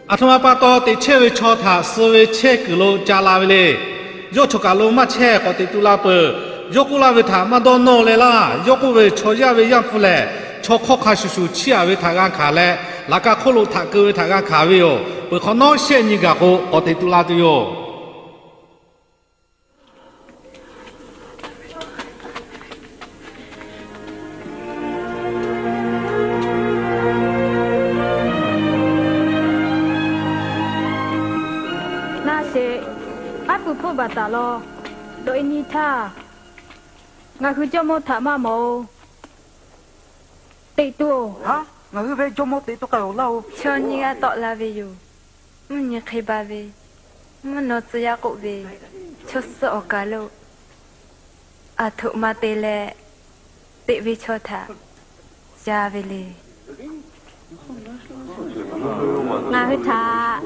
Aˬ htoꞈ ma pa taw teꞈ chehˇ ve chaw htaꞈ suh ve chehˇ kuiˬ lo ca la ve le. Yawˇ chawˬ kaˬ lo maˇ chehˇ k'awꞈ teꞈ tu la peuˬ. Yawˇ k'oˆ laˇ ve htaꞈ maˇ dawˇ nawˇ leh laˇ. Yawˇ k'oˆ ve, chaw yaˇ ve Yaˇ hpu lehˬ, chaw hk'awˇ hk'a shuˍ shuˍ chiˇ aꞈ ve htaꞈ g'a hkanˍ leh, laꞈ ka hk'oˆ lo htaꞈ keu ve htaꞈ g'a hkanˍ ve yoˬ. Peuˬ hk'awꞈ nawˉ shehˆ nyi gaˬ k'o, k'awꞈ teꞈ tu la tuˬ yoˬ. Naˆ sheˍ, aˉ pu hpfuhˆ baˬ taˍ law. Dawꞈ e nyi htaˇ, ngaˬ hui jawˇmawˇ htaꞈ maˇ mawˬ-oˬ. Teꞈ tu-oˬ. Ngaˬ hui ve jawˇmawˇ teꞈ tu k'ai-oˬ laˇ-oˬ. Chaw nyiˇ g'aˇ tawˆ la ve yoˬ. Mvuhˇ nyi hk'e ba ve, mvuhˇ naw tcuh yaˇ k'oˆ ve, chaw suh awˬ kaˬ lo aˬ htoꞈ ma te leh teꞈ ve chaw htaꞈ ca ve le. Ngaˬ hui htaꞈ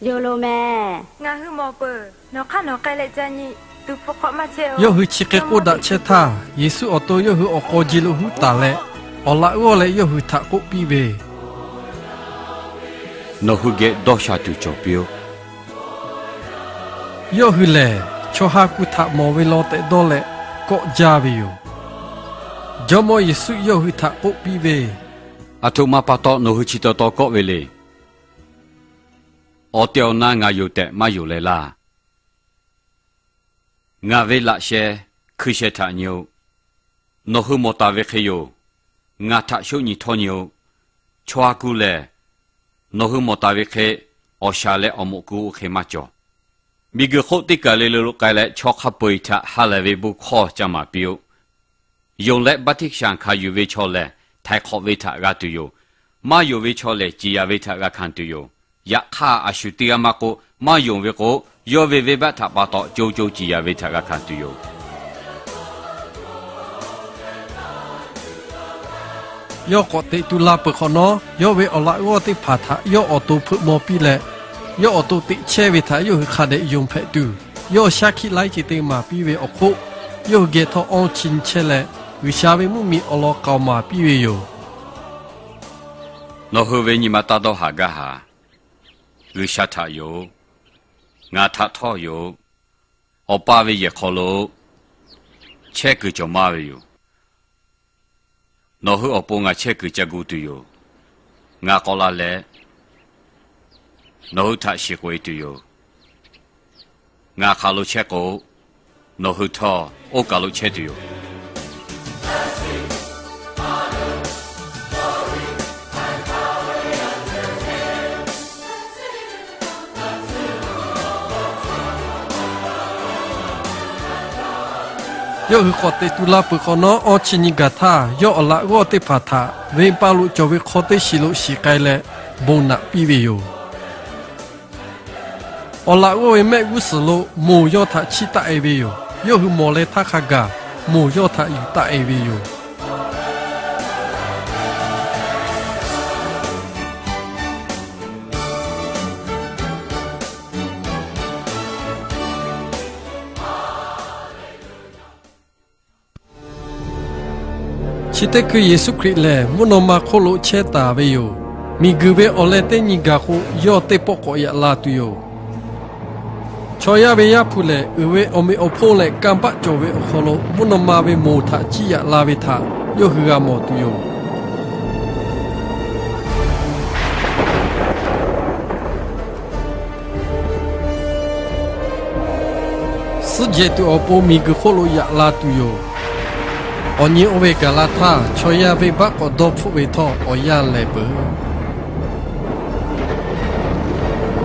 yonˍ loˬ mehˍ. Ngaˬ hui mawˬ peuˬ. Nawˬ hk'aˇ nawˬ k'ai leh ca nyi. Tuˍ hpfuh hk'awꞈ maˇ chehˇ-oˬ. Yawˇ hui chi hk'e k'oˆ daꞈ chehˇ htaˇ, Yeˍsuˆ awˬ to yawˇ hui awˬ k'aw ji lo huˉ taˍ leh, awˬ laꞈ g'awˇ leh yawˇ hui htaꞈ k'oˆ piˇ ve, Nawˬ hui geh dawˇ sha tuˬ cawˬ piˇ-oˆ. Yawˇ hui lehˬ, chaw ha ku htaꞈ mawˬ ve law tehꞈ dawˇ leh kawˆ jaˇ ve yoˬ. Jawˇmawˇ Yeˍsuˆ yawˇ hui htaꞈ k'oˆ piˇ ve, Aˬ htoꞈ ma pa taw nawˬ hui chi taw taw kawˆ ve le. Awˬ tehˬ awˬ na ngaˬ yoˬ tehꞈ maˇ yonˍ leh laˇ. Ngaˬ ve laꞈ sheh hkui sheh htaꞈ nyi-oˆ. Nawˬ hui mawˬ taˍ ve hk'e yoˬ. Ngaˬ htaꞈ shoˆ nyi htawˇ nyi-oˆ. Chaw ha ku lehˬ, nawˬ hui mawˬ taˍ ve hk'e awˬ shaˍ leh awˬ moꞈ ku oˇ hk'e maˇ cawˬ. Miˬguiˬ hk'oˆ teˇ kaˬ le le lo k'ai leh, chaw hk'a peu-eˬ htaꞈ ha lehˬ ve bon hkawˇ ca maˍ piˇ-oˆ. Yonˍ leh baˆtiˆsaˬ hkanˍ yuˬ ve chaw lehˬ, htaiˍ hk'awꞈ ve htaꞈ g'a tuˬ yoˬ. Maˇ yonˍ ve chaw lehˬ, ciˍ yanˍ ve htaꞈ g'a hkanˍ tuˬ yoˬ. Yaꞈ hk'aˇ, a shu teˇ g'aˇ maˇ k'oˆ, maˇ yonˍ ve k'o, yawˇ ve venˇbaˆ htaꞈ pa taw co co ciˍ yanˍ ve htaꞈ g'a hkanˍ tuˬ yoˬ. Yawˇ k'awꞈ teꞈ tu la peuˬ hk'awꞈ nawˉ, yawˇ ve awˬ laꞈ g'awˇ teˇ hpaˍ htaꞈ yawˇ awˬ to hpeuꞈ maw piˇ leh, yawˇ awˬ to teꞈ chehˇ ve htaꞈ yawˇ hui hk'a dehꞈ yonˍ hpehꞈ tuˬ, yawˇ shaˉ hkiˆ laiˉ ceuˬ te maˍ piˇ ve awˬ hk'oˆ, yawˇ hui geh htawˇ awˇ chi nyi chehˇ leh, G'uiˬsha ve mvuhˇmiˬ awˬ lawn k'aoˍ maˍ piˇ ve yoˬ. Nawˬ hui ve nyi ma taˇ dawˇ haˍ gaˇ haˍ. G'uiˬsha htaꞈ yoˬ. Ngaˬ htaꞈ htawˇ yoˬ. Awˬ pa ve yehˬ hk'aw lo chehˇ kuiˬ cawˬ maˇ ve yoˬ. Nawˬ hui awˬ pon ngaˬ chehˇ kuiˬ ca gu tuˬ yoˬ. Ngaˬ k'awꞈ la leh nawˬ hui htaꞈ shiˍ k'oꞈ e tuˬ yoˬ. Ngaˬ hk'aˬ lo chehˇ k'o, nawˬ hui htawˇ oˇ kaˬ lo chehˇ tuˬ yoˬ. Yawˇ hui k'awꞈ teꞈ tu la peuˬ hk'awꞈ nawˉ, awˇ chi nyi gaˬ htaˇ yawˇ awˬ laꞈ g'awˇ teˇ hpaˍ htaꞈ venˇbaˆ lo cawˬ ve hk'aw teˇ shiˍ lo shiˍ k'ai leh bon naꞈ piˇ ve yoˬ. Awˬ laꞈ g'awˇ ve mehˆ g'uˇ suhˍ lo moˬ yawˇ htaꞈ chiˇ taˆ e ve yoˬ. Yawˇ hui mawˬ leh htaˇ hk'a gaˬ moˬ yawˇ htaꞈ yuˬ taˆ e ve yoˬ. Chi teˇ hkui Yeˍsuˆ Hkriꞈ lehˬ, mvuhˇ naw ma hk'oˆ lo chehˇ taˍ ve yoˬ. Miˬguiˬ ve awˬ leh teˇ nyi gaˬ k'o, yawˇ teˇ pawˆ k'awꞈ yaꞈ la tuˬ yoˬ. Chaw yaˇ ve Yaˇ hpu lehˬ, uiˍ ve awˬ meꞈ awˬ hponˇ leh kanˇ paˆ cawˬ ve awˬ hk'aw lo mvuhˇ naw ma ve moˬ htaꞈ ciˇ yaꞈ la ve htaꞈ yawˇ hui g'a mawˬ tuˬ yoˬ. Suhˉ jehˬ tuˬ awˬ pon miˬguiˬ hk'oˆ lo yaꞈ la tuˬ yoˬ. Awˬ nyi oˇ ve gaˬ la htaˇ, chaw yaˇ venˇbaˆ k'awꞈ dawˇ hpfuhˆ ve htawˇ, awˬ yanˇ lehˬ peuˬ.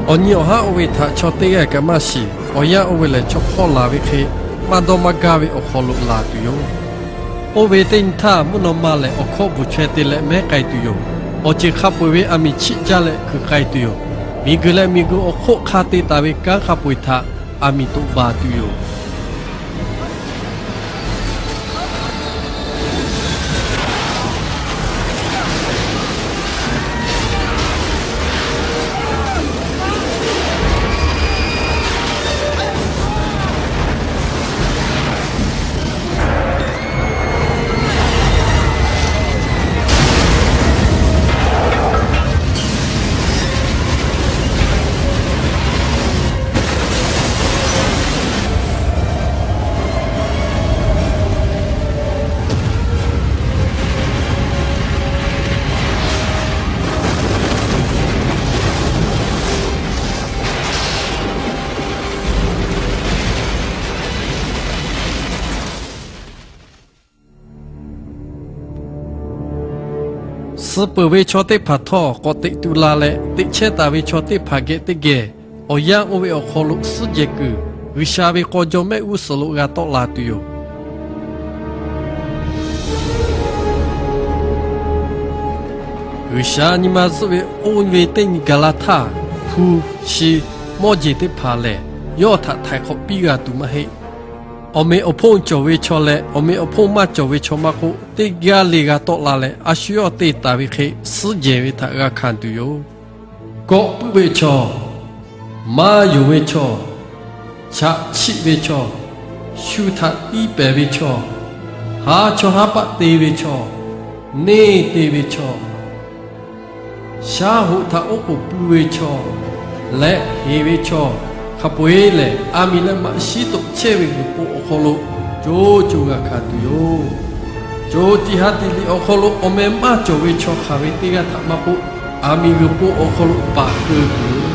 Awˬ nyi awˬ haˉ oˇ ve htaꞈ chaw teˇ g'aˇ kaꞈ maˇ shiˍ. Awˬ yanˇ oˇ ve lehˬ, chaw hk'awˇ laˬ ve hk'e maˇ dawˇ maˇ gaˇ ve awˬ hk'aw lo laˬ tuˬ yoˬ. Oˇ ve teˇ nyi htaˇ, mvuhˇ naw ma lehˬ awˬ hkawˇ bvuhˬ chaweh te leh mehˉ k'ai tuˬ yoˬ. Awˬ ceuˬ hk'a peu-eˬ ve aˬ miˍ chiˆ jaˇ leh kuiˬ k'ai tuˬ yoˬ. Miˬguiˬ leh miˬguiˬ awˬ hk'oˆ hk'a te taˍ ve kanˉ hk'a peu-eˬ htaꞈ aˬ miˍ toꞈ baˬ tuˬ yoˬ. Suh peuˬ ve chaw teˇ hpaˍ htawˇ k'awꞈ teꞈ tu la leh, teꞈ chehˇ taˍ ve chaw teˇ hpaˍ geh teˇ geh awˬ yanˇ oˇ ve awˬ hk'aw lo suhˉ jehˬ kuiˬ, G'uiˬsha ve k'aw jawˇ mehˆ g'uˇ suhˍ lo g'a tawˆ la tuˬ yoˬ. G'uiˬsha nyi ma zuhˆ ve oˇ ve teˇ nyi gaˬ la htaˇ, hpu, shi, mawˇ jeˬ teˇ hpaˍ lehˬ, yawˇ htaꞈ htaiˍ hk'awꞈ piˇ g'a tuˬ maˇ heˆ. Awˬ meꞈ awˬ hponˇ cawˬ ve chaw leh awˬ meꞈ awˬ hponˇ maˇ cawˬ ve chaw maˇ k'oˆ, teˇ g'aˇ le g'a tawˆ la leh, a shu yawˇ te taˍ ve hk'e suhˉ jehˬ ve htaꞈ g'a hkanˍ tuˬ yoˬ. Kawˆ puiˉ ve chaw, maˇ yonˍ ve chaw, chaꞈ chiˆ ve chaw, shu htaꞈ tiˇ pehˍ ve chaw, haˉ chawˇ haˉ paˆ te ve chaw, neˇ te ve chaw, shaˉ hoꞈ htaꞈ oˉ k'oˍ pui ve chaw leh heˍ ve chaw, hk'a peu-eˬ lehˬ, aˬ miˍ leh maꞈ shiˉ toꞈ chehˇ ve g'uiˬ po awˬ hk'aw lo co co g'a hkanˍ tuˬ yoˬ. Co tiꞈ ha tiꞈ liꞈ awˬ hk'aw lo awˬ meh maˇ cawˬ ve chaw hk'aˬ ve teˇ g'aˇ htaꞈ maˇ k'oˆ, aˬ miˍ g'uiˬ po awˬ hk'aw lo paˍ keu tuˬ yoˬ.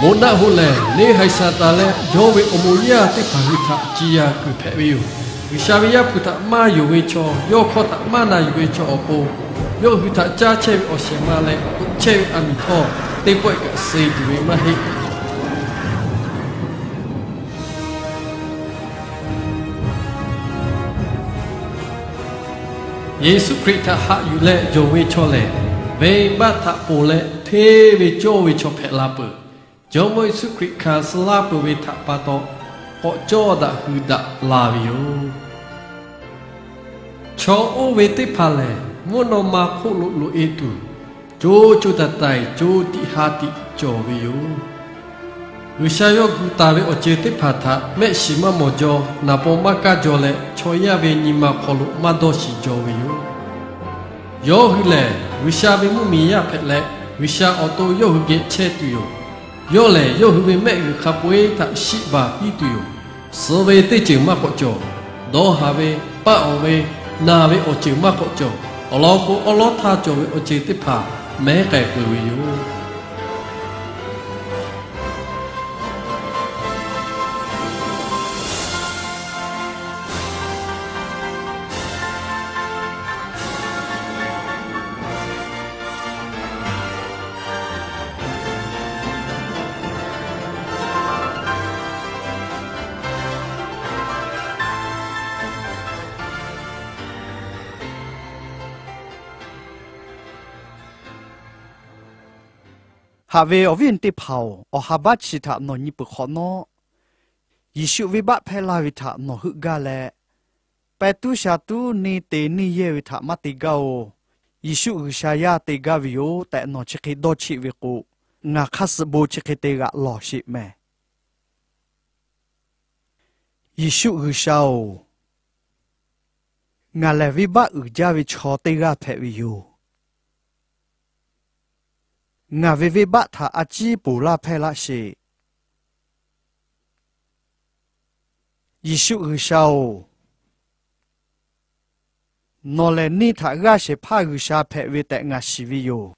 Moˍ naˆ hoꞈ lehˬ, neˇ haiˬ Saˍtanˍ leh yawˇ ve awˬ moˍ yaˇ teˇ hpaˍ hui htaꞈ ciˍ yanˍ kuiˬ hpehꞈ ve yoˬ. G'uiˬsha ve Yaˇ hpu htaꞈ maˇ yonˍ ve chaw, yawˇ hkawˇ htaꞈ maˇ na yuˬ ve chaw awˬ pon, yawˇ hui htaꞈ caˇ chehˇ ve awˬ shehˍ ma leh toꞈ chehˇ ve aˬ miˍ htawˇ, teˇ pawˆ kaꞈ suh tuˬ ve maˇ heˆ. Yeˍsuˆ Hkriꞈ htaꞈ haꞈ yuˬ leh yonˍ ve chaw lehˬ, venˇbaˆ htaꞈ ponˬ leh hteˇ ve cawˇ ve chaw hpehꞈ la peuˬ. Jawˇmawˇ Yeˍsuˆ Hkriꞈ hkanˍ suh laˇ peuˬ ve htaꞈ pa taw, k'awꞈ cawˇ daꞈ hui daꞈ la ve yoˬ. Chaw oˇ ve teˇ hpaˍ lehˬ, mvuhˇ naw ma hk'oˆ lo loꞈ-e tuˬ, co co taiˍ taiˍ co tiꞈ ha tiꞈ cawˬ ve yoˬ. G'uiˬsha yawˇ gu taˍ ve awˬ ceuˬ teˇ hpaˍ htaꞈ mehˆ shiˍ maˇ mawˬ jaw, naˍ paw maˇ kaˇ jaw leh, chaw yaˇ ve nyi ma hk'aw lo maˇ dawˇ shiˍ jaw ve yoˬ. Yawˇ hui lehˬ, G'uiˬsha ve mvuhˇmiˬ yaˇ hpehꞈ leh, G'uiˬsha awˬ to yawˇ hui geh chehˇ tuˬ yoˬ. Yawˇ lehˬ, yawˇ hui ve mehˆ g'uiˬ hk'a peu-eˬ htaꞈ shiˆ baˬ piˇ tuˬ yoˬ. Suh ve teˇ ceuˬ maˇ k'awꞈ cawˬ. Dawˇ haˍ ve, paˆ awˬ ve, naˬ ve awˬ ceuˬ maˇ k'awꞈ cawˬ. Awˬ lawn k'o, awˉ lawˉ htaˇ cawˬ ve awˬ ceuˬ teˇ hpaˍ mehˉ k'ai peuˬ ve yoˬ. Haꞈ ve awˬ viˉ awˬ nyi teˇ hpaˍ-oˬ, awˬ ha baˆ chi htaꞈ nawˬ nyi peuˬ hk'awꞈ nawˉ, Yeˍsuˆ venˇbaˆ hpehˇ laˇ ve htaꞈ nawˬ heuˆ gaˇ leh, pehˇ tuˉ sha tuˉ neˇ te neˇ yehˇ ve htaꞈ maˇ te gaˇ-oˬ. Yeˍsuˆ G'uiˬsha yaˇ te gaˇ ve yoˬ tehꞈ nawˬ chi hk'e dawˇ cheˆ ve k'o, ngaˬ hk'aˇ suh bon chi hk'e te g'aꞈ lawˬ sheˍ mehˍ. Yeˍsuˆ G'uiˬsha-oˬ, ngaˬ lehˬ venˇbaˆ uiˍ jaˇ ve chaw teˇ g'aˇ hpehꞈ ve yoˬ. Ngaˬ ve venˇbaˆ htaꞈ a ciˉ ponˬ laˇ hpehˇ laˇ sheˍ. Yeˍsuˆ G'uiˬsha-oˬ, nawˬ lehˬ neˇ htaꞈ g'aˇ shehˍ hpaˇ G'uiˬsha hpehꞈ ve tehꞈ ngaˬ shiˍ ve yoˬ.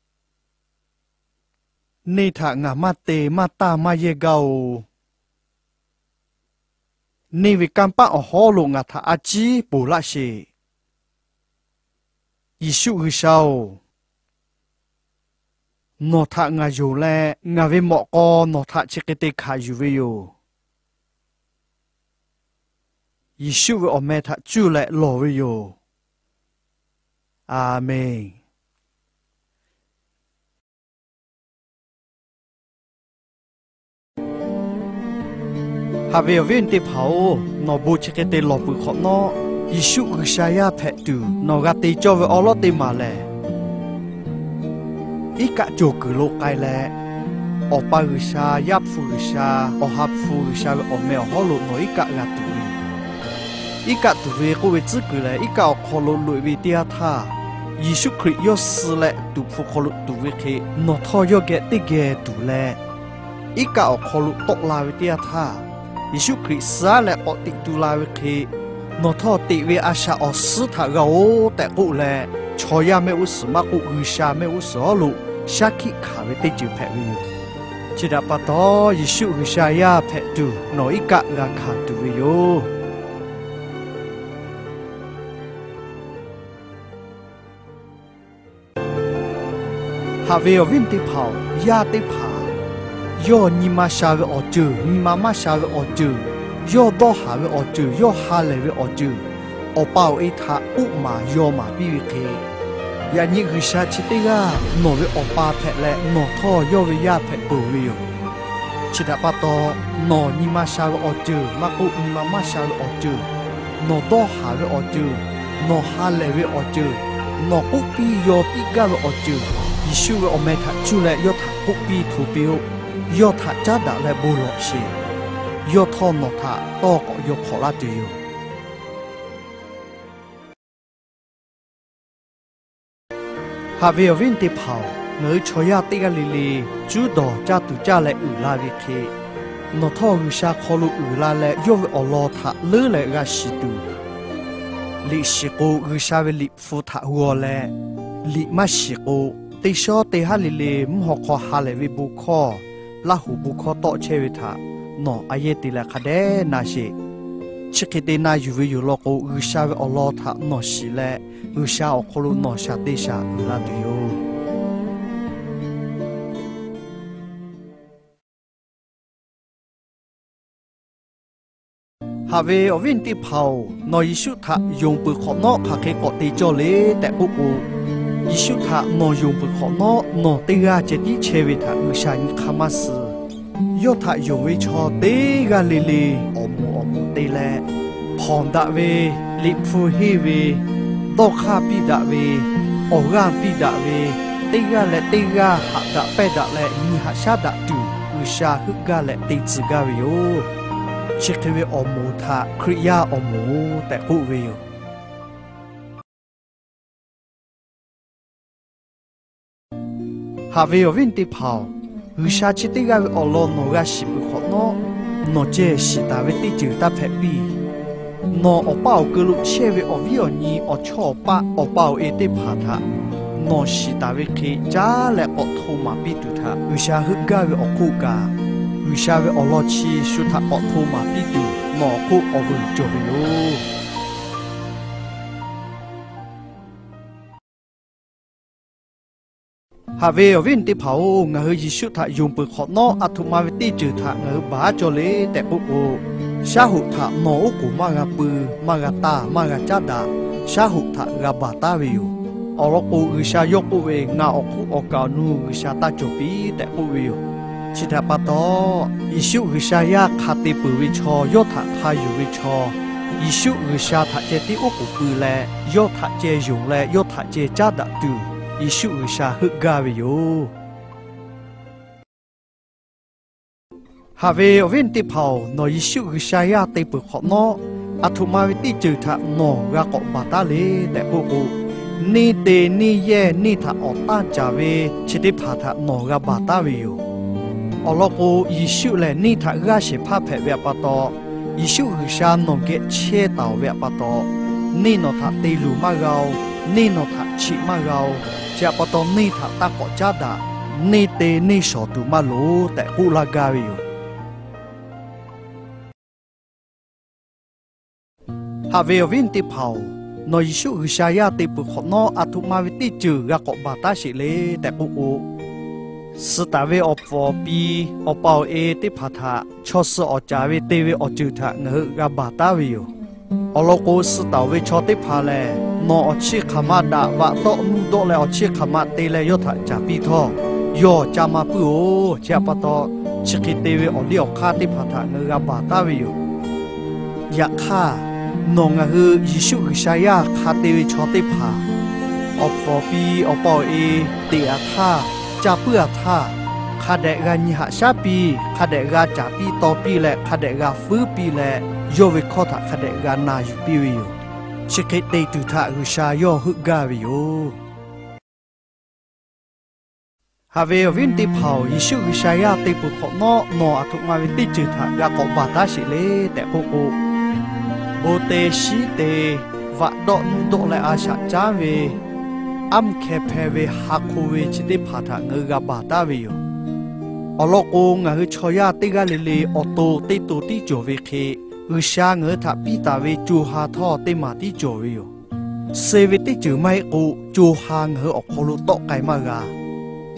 Neˇ htaꞈ ngaˬ maˇ te maˇ taˇ maˇ yehˇ gaˇ-oˬ. Neˇ ve kanˇ paˆ awˬ hawˉ lo ngaˬ htaꞈ a ciˉ ponˬ laˇ sheˍ. Yeˍsuˆ G'uiˬsha-oˬ, nawˬ htaꞈ ngaˬ yonˍ leh, ngaˬ ve mawꞈ k'aw nawˬ htaꞈ chi hk'e te hkanˍ yuˬ ve yoˬ. Yeˍsuˆ ve awˬ meh htaꞈ cuˇ leh lawˬ ve yoˬ. A menˍ. Haꞈ ve awˬ viˉ awˬ nyi teˇ hpaˍ-oˬ, nawˬ bon chi hk'e te lawˬ peuˬ hk'awꞈ nawˉ, Yeˍsuˆ G'uiˬsha yaˇ hpehꞈ tuˬ nawˬ g'a te cawˇ ve awˉ lawˉ teˇ maˬ lehˬ, iˉ kaˆ cawˬ kuiˬ lo k'ai leh, Awˬ pa G'uiˬsha, Yaˇ hpu G'uiˬsha, Awˬ ha hpu G'uiˬsha ve awˬ meh awˬ hawˉ lo nawˬ iˉ kaˆ g'a tuˬ ve yoˬ. Iˉ kaˆ tuˬ ve k'oˆ ve tcuhˉ kuiˬ lehˬ, iˉ kaˆ awˬ hk'aw lo loꞈ-e ve teˇ yanˇ htaˇ, Yeˍsuˆ Hkriꞈ yawˇ suh leh tuˍ hpfuh hk'aw lo tuˍ ve hk'e, nawˬ htawˇ yawˇ geh teˇ geh tuˬ leh, iˉ kaˆ awˬ hk'aw lo tawˆ la ve teˇ yanˇ htaˇ, Yeˍsuˆ Hkriꞈ suh leh k'awꞈ teꞈ tu la ve hk'e, nawˬ htawˇ teꞈ ve a shaꞈ awˬ suhˉ htaꞈ g'a-oˬ tehꞈ k'oˆ leh, chaw yaˇ mehˆ g'uˇ suhˍ maˇ k'oˆ, G'uiˬsha mehˆ g'uˇ suhˍ awˉ lo shaˉ hkiˆ hkanˍ ve teˇ ceuˬ hpehꞈ ve yoˬ. Chi htaꞈ pa taw, Yeˍsuˆ G'uiˬsha yaˇ hpehꞈ tuˬ nawˬ iˉ kaˆ g'a hkanˍ tuˬ ve yoˬ. Haꞈ ve awˬ viˉ teˇ hpaˍ-oˬ, yaˇ teˇ hpaˍ yawˇ nyi ma sha ve awˬ ceuˬ, nyi ma maˇ sha ve awˬ ceuˬ, yawˇ dawˇ haˍ ve awˬ ceuˬ, yawˇ ha lehˬ ve awˬ ceuˬ, Awˬ pa awˬ e htaꞈ k'oˆ maˍ yaw maˍ piˇ ve hk'e, yaꞈ nyi G'uiˬsha chi teˇ g'aˇ nawˬ ve Awˬ pa hpehꞈ leh, nawˬ htawˇ yawˇ ve yaˇ hpehꞈ peuˬ ve yoˬ. Chi htaꞈ pa taw, nawˬ nyi ma sha ve awˬ ceuˬ maˇ k'oˆ, nyi ma maˇ sha ve awˬ ceuˬ, nawˬ dawˇ haˍ ve awˬ ceuˬ, nawˬ ha lehˬ ve awˬ ceuˬ, nawˬ k'oˆ piˇ yaw piˇ gaˇ ve awˬ ceuˬ, Yeˍsuˆ ve awˬ meh htaꞈ cuˇ leh yawˇ htaꞈ k'oˆ piˇ hto piˇ-oˆ. Yawˇ htaꞈ caˉ daꞈ leh bon lawˬ sheˍ. Yawˇ htawˇ nawˬ htaꞈ tawˇ k'awꞈ yaw hk'awꞈ laˇ tuˬ yoˬ. Haꞈ ve awˬ viˉ teˇ hpaˍ-oˬ, ngaˬ hui chaw yaˇ teˇ g'aˇ le le cuˉ dawˬ caˇ tuˬ caˇ leh uiˍ la ve hk'e, nawˬ htawˇ G'uiˬsha hk'aw lo uiˍ la leh yawˇ ve awˬ lawn htaꞈ leuˉ leh g'a shiˍ tuˬ, liꞈ shiˍ k'o G'uiˬsha ve Liꞈ hpu htaꞈ g'aw leh, liꞈ maˇ shiˍ k'o, teˇ shawˉ teˇ haˉ le le mvuhˇ haw hk'aw ha lehˬ ve bon hkawˇ, Laˇ huˍ bon hkawˇ tawˆ chehˇ ve htaꞈ nawˬ a yehˇ te leh hk'a dehꞈ na sheˍ. Chi hk'e te na yuˬ ve yoˬ law k'o, G'uiˬsha ve awˬ lawn htaꞈ nawˬ shiˍ leh, G'uiˬsha awˬ hk'aw lo nawˬ shaˍ te shaˍ uiˍ la tuˬ yoˬ. Haꞈ ve awˬ viˉ teˇ hpaˍ-oˬ, nawˬ Yeˍsuˆ htaꞈ yonˍ peuˬ hk'awꞈ nawˉ hk'aˬ hk'e k'awꞈ te cawˇ le tehꞈ k'oˆ k'o, Yeˍsuˆ htaꞈ nawˬ yonˍ peuˬ hk'awꞈ nawˉ, nawˬ teˇ g'aˇ ceh tiˉ chehˇ ve htaꞈ G'uiˬsha nyi hk'aˇ maˇ suh. Yawˇ htaꞈ yonˍ ve chaw teˇ g'aˇ le le awˬ moˍ awˬ moˍ te leh, hpawnˬ daꞈ ve, Liꞈ hpu henˇ ve, dawˇ hk'aˇ piˇ daꞈ ve, awˬ g'aˇ piˇ daꞈ ve, teˇ g'aˇ leh teˇ g'aˇ haꞈ daꞈ pehnˇ daꞈ leh nyi haꞈ shaˉ daꞈ tuˬ, G'uiˬsha heuˆ gaˇ leh te tcuh gaˇ ve yoˬ. Chi hk'e ve awˬ moˍ htaꞈ Hkriꞈ yaˇ awˬ moˍ tehꞈ k'oˆ ve yoˬ. Haꞈ ve awˬ viˉ teˇ hpaˍ-oˬ, G'uiˬsha chi teˇ g'aˇ ve awˬ lawn nawˬ g'a shiˍ peuˬ hk'awꞈ nawˉ, nawˬ ceh shiˍ taˍ ve teˇ ceuˬ taˇ hpehꞈ piˇ. Nawˬ awˬ paˇ awˬ keu lo chehˇ ve awˬ viˉ awˬ nyi awˬ chawˇ awˬ paˆ awˬ pa awˬ e teˇ hpaˍ htaꞈ nawˬ shiˍ taˍ ve hk'e caˉ leh k'awꞈ hto maˍ piˇ tuˬ htaꞈ G'uiˬsha heuˆ gaˇ ve awˬ hk'oˆ kaꞈ, G'uiˬsha ve awˬ lawn chi shu htaꞈ k'awꞈ hto maˍ piˇ tuˬ nawˬ awˬ hk'oˆ awˬ vuiˬ cawˬ ve yoˬ. Haꞈ ve awˬ viˉ teˇ hpaˍ-oˬ, ngaˬ hui Yeˍsuˆ htaꞈ yonˍ peuˬ hk'awꞈ nawˉ, aˬ htoꞈ ma ve teˇ ceuˬ htaꞈ ngaˬ hui baˬ aˉ cawˇ le tehꞈ k'oˆ k'o, shaˉ hoꞈ htaꞈ nawˬ oˉ k'oˍ maˇ g'a pui, maˇ g'a taˇ, maˇ g'a caˉ daꞈ, shaˉ hoꞈ htaꞈ g'a baˬ taˉ ve yoˬ. Awˬ lawn k'o, G'uiˬsha yawˇ k'oˆ ve, Ngaˬ awˬ hk'oˆ awˬ kaˍ awˬ nu G'uiˬsha taˇ cawˬ piˇ tehꞈ k'oˆ ve yoˬ. Chi htaꞈ pa taw, Yeˍsuˆ G'uiˬsha yaˇ hk'a te peuˬ ve chaw, yawˇ htaꞈ hk'a yonˍ ve chaw, Yeˍsuˆ G'uiˬsha htaꞈ ceh tiˉ oˉ k'oˍ pui leh, yawˇ htaꞈ ceh yonˍ leh, yawˇ htaꞈ ceh caˉ daꞈ tuˬ, Yeˍsuˆ G'uiˬsha heuˆ gaˇ ve yoˬ. Haꞈ ve awˬ viˉ teˇ hpaˍ-oˬ, nawˬ Yeˍsuˆ G'uiˬsha yaˇ te peuˬ hk'awꞈ nawˉ, aˬ htoꞈ ma ve teˇ ceuˬ htaꞈ nawˬ g'a k'awꞈ baˬ taˉ le tehꞈ k'oˆ k'o, neˇ te neˇ yehˇ neˇ htaꞈ awˍ tanˇ caˍ ve chi teˇ hpaˍ htaꞈ nawˬ g'a baˬ taˉ ve yoˬ. Awˬ lawn k'o, Yeˍsuˆ lehˬ neˇ htaꞈ g'aˇ shehˍ hpaˇ hpehꞈ ve htaꞈ pa taw, Yeˍsuˆ G'uiˬsha nawˬ geh chehˇ taˍ-oˬ ve htaꞈ pa taw, neˇ nawˬ htaꞈ te luˬ maˇ g'a-oˬ, neˇ nawˬ htaꞈ cheꞈ maˇ g'a-oˬ, chi htaꞈ pa taw neˇ htaꞈ taˇ k'awꞈ caˉ daꞈ, neˇ te neˇ shawˍ tuˬ maˇ loˍ tehꞈ k'oˆ laˇ gaˇ ve yoˬ. Haꞈ ve awˬ viˉ teˇ hpaˍ-oˬ, nawˬ Yeˍsuˆ G'uiˬsha yaˇ te peuˬ hk'awꞈ nawˉ, aˬ htoꞈ ma ve teˇ ceuˬ g'a k'awꞈ baˬ taˉ sheˍ le tehꞈ k'oˆ k'o, suh taˍ ve awˬ pfuhˍ awˬ pi, awˬ pa awˬ e teˇ hpaˍ htaꞈ chaw suh awˍ caˍ ve te ve awˬ ceuˬ htaꞈ ngaˬ hui g'a baˬ taˉ ve yoˬ. Awˬ lawn k'o, suh taˍ-oˬ ve chaw teˇ hpaˍ lehˬ, nawˬ awˬ chiˇ hk'aˬ ma daꞈ, vaꞈ dawˆ nuˇ dawˆ leh awˬ chiˇ hk'aˬ ma te leh yawˇ htaꞈ caˍ piˇ htawˇ, yawˇ ca maˇ puiˉ-oˬ. Chi htaꞈ pa taw, chi hk'e te ve awˬ liˇ awˬ hk'aˇ teˇ hpaˍ htaꞈ ngaˬ hui g'a baˬ taˉ ve yoˬ. Yaꞈ hk'aˇ, nawˬ ngaˬ hui Yeˍsuˆ G'uiˬsha yaˇ hk'a te ve chaw teˇ hpaˍ, awˬ pfuhˍ awˬ pi, awˬ pa awˬ e teꞈ-a htaˇ, ca puiˉ-a htaˇ, hk'a dehꞈ g'a nyi haꞈ shaˉ piˇ, hk'a dehꞈ g'a caˍ piˇ taw piˇ leh, hk'a dehꞈ g'a fuiˉ piˇ leh, yawˇ ve hkawˇ htaꞈ hk'a dehꞈ g'a na yuˬ piˇ ve yoˬ. Chi hk'e te tuˬ htaꞈ G'uiˬsha yawˇ heuˆ gaˇ ve yoˬ. Haꞈ ve awˬ viˉ teˇ hpaˍ-oˬ, Yeˍsuˆ G'uiˬsha yaˇ te peuˬ hk'awꞈ nawˉ, nawˬ aˬ htoꞈ ma ve teˇ ceuˬ htaꞈ g'a k'awꞈ baˬ taˉ sheˍ le tehꞈ k'oˆ k'o, bon te shiˉ te, vaꞈ dawˆ nuˇ dawˆ leh a shaꞈ caˉ ve, aˉ mvuhˇ hkeh hpeh ve ha hk'o ve chi teˇ hpaˍ htaꞈ ngaˬ hui g'a baˬ taˉ ve yoˬ. Awˬ lawn k'o, ngaˬ hui chaw yaˇ teˇ g'aˇ le le awˬ to teˇ to tiˉ cawˬ ve hk'e, G'uiˬsha ngaˬ hui htaꞈ piˇ taˍ ve co ha htawˇ teˇ maˬ tiˉ cawˬ ve yoˬ. Suh ve teˇ ceuˬ maˇ heˆ k'o, co ha ngaˬ hui awˬ hk'aw lo tawˆ k'ai maˇ g'a.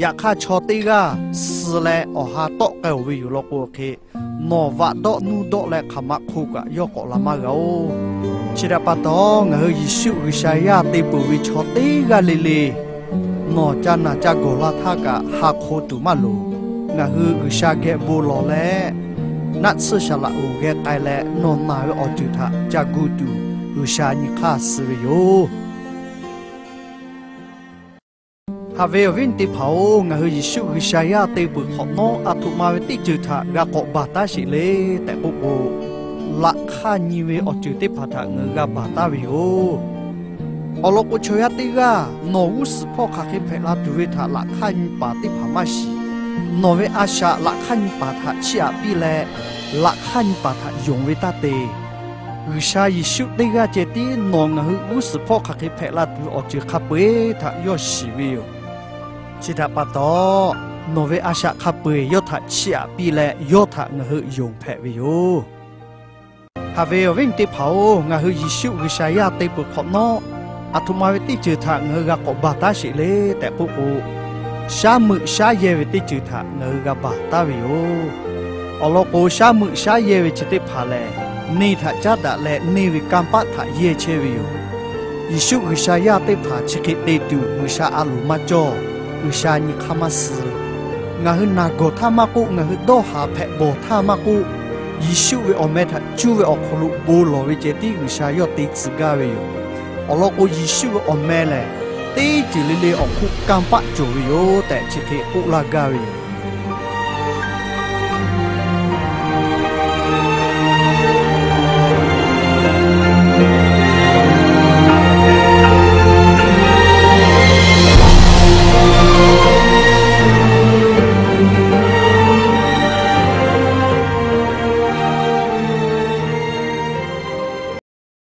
Yaꞈ hk'aˇ, chaw teˇ g'aˇ suh leh awˬ ha tawˆ k'ai-oˬ ve yoˬ law k'o hk'e, nawˬ vaꞈ dawˆ nuˇ dawˆ leh hk'aˬ ma hk'oˆ kaꞈ yawˇ k'awꞈ la maˇ g'a-oˬ. Chi htaꞈ pa taw, ngaˬ hui Yeˍsuˆ G'uiˬsha yaˇ te peuˬ ve chaw teˇ g'aˇ le le, nawˬ ca naˬ ca gawˬ la htaˇ kaꞈ ha hk'o tuˬ maˇ loˍ. Ngaˬ hui G'uiˬsha geh bon lawˬ leh, naˆ tsuhˇ saˍ laꞈ uˍ geh k'ai leh nawˬ naˬ ve awˬ ceuˬ htaꞈ ca gu tuˬ G'uiˬsha nyi hk'aˇ suh ve yoˬ. Haꞈ ve awˬ viˉ teˇ hpaˍ-oˬ, ngaˬ hui Yeˍsuˆ G'uiˬsha yaˇ te peuˬ hk'awꞈ nawˉ, aˬ htoꞈ ma ve teˇ ceuˬ htaꞈ g'a k'awꞈ baˬ taˉ sheˍ le tehꞈ k'oˆ k'o, laꞈ hk'aˇ nyi ve awˬ ceuˬ teˇ hpaˍ htaꞈ ngaˬ hui g'a baˬ taˉ ve yoˬ. Awˬ lawn k'o, chaw yaˇ teˇ g'aˇ nawˬ g'uˇ suhˍ hpawˇ hk'aˬ hk'e hpehꞈ la tuˬ ve htaꞈ laꞈ hk'aˇ nyi paˍ teˇ hpaˍ maˇ shiˍ. Nawˬ ve a shaꞈ laꞈ hk'aˇ nyi paˍ htaꞈ chiˇ aꞈ piˇ leh, laꞈ hk'aˇ nyi paˍ htaꞈ yonˍ ve taˇ te. G'uiˬsha Yeˍsuˆ teˇ g'aˇ ceh tiˉ nawˬ ngaˬ hui g'uˇ suhˍ hpawˇ hk'aˬ hk'e hpehꞈ la tuˬ ve awˬ ceuˬ hk'a peu-eˬ htaꞈ yawˇ shiˍ ve yoˬ. Chi htaꞈ pa taw, nawˬ ve a shaꞈ hk'a peu-eˬ yawˇ htaꞈ chiˇ aꞈ piˇ leh, yawˇ htaꞈ ngaˬ hui yonˍ hpehꞈ ve yoˬ. Haꞈ ve awˬ viˉ teˇ hpaˍ-oˬ, ngaˬ hui Yeˍsuˆ G'uiˬsha yaˇ te peuˬ hk'awꞈ nawˉ, aˬ htoꞈ ma ve teˇ ceuˬ htaꞈ ngaˬ hui g'a k'awꞈ baˬ taˉ sheˍ le tehꞈ k'oˆ k'o, shaˉ meuꞈ shaˉ yehˇ ve teˇ ceuˬ htaꞈ ngaˬ hui g'a baˬ taˉ ve yoˬ. Awˬ lawn k'o, shaˉ meuꞈ shaˉ yehˇ ve chi teˇ hpaˍ lehˬ, neˇ htaꞈ caˉ daꞈ leh neˇ ve kanˇ paˆ htaꞈ yehˇ chehˇ ve yoˬ. Yeˍsuˆ G'uiˬsha yaˇ teˇ hpaˍ chi hk'e te tuˬ G'uiˬsha a loˍ maˇ cawˇ. G'uiˬsha nyi hk'aˇ maˇ suh. Ngaˬ hui naˬ gawˬ htaˇ maˇ k'oˆ, ngaˬ hui dawˇ haˍ hpehꞈ bawˬ htaˇ maˇ k'oˆ, Yeˍsuˆ ve awˬ meh htaꞈ cuˇ ve awˬ hk'aw lo bon lawˬ ve ceh tiˉ G'uiˬsha yawˇ te tcuh gaˇ ve yoˬ. Awˬ lawn k'o, Yeˍsuˆ ve awˬ meh lehˬ, teˇ ceuˬ le le awˬ hk'oˆ kanˇ paˆ cawˬ ve yoˬ tehꞈ chi hk'e k'oˆ laˇ gaˇ ve yoˬ.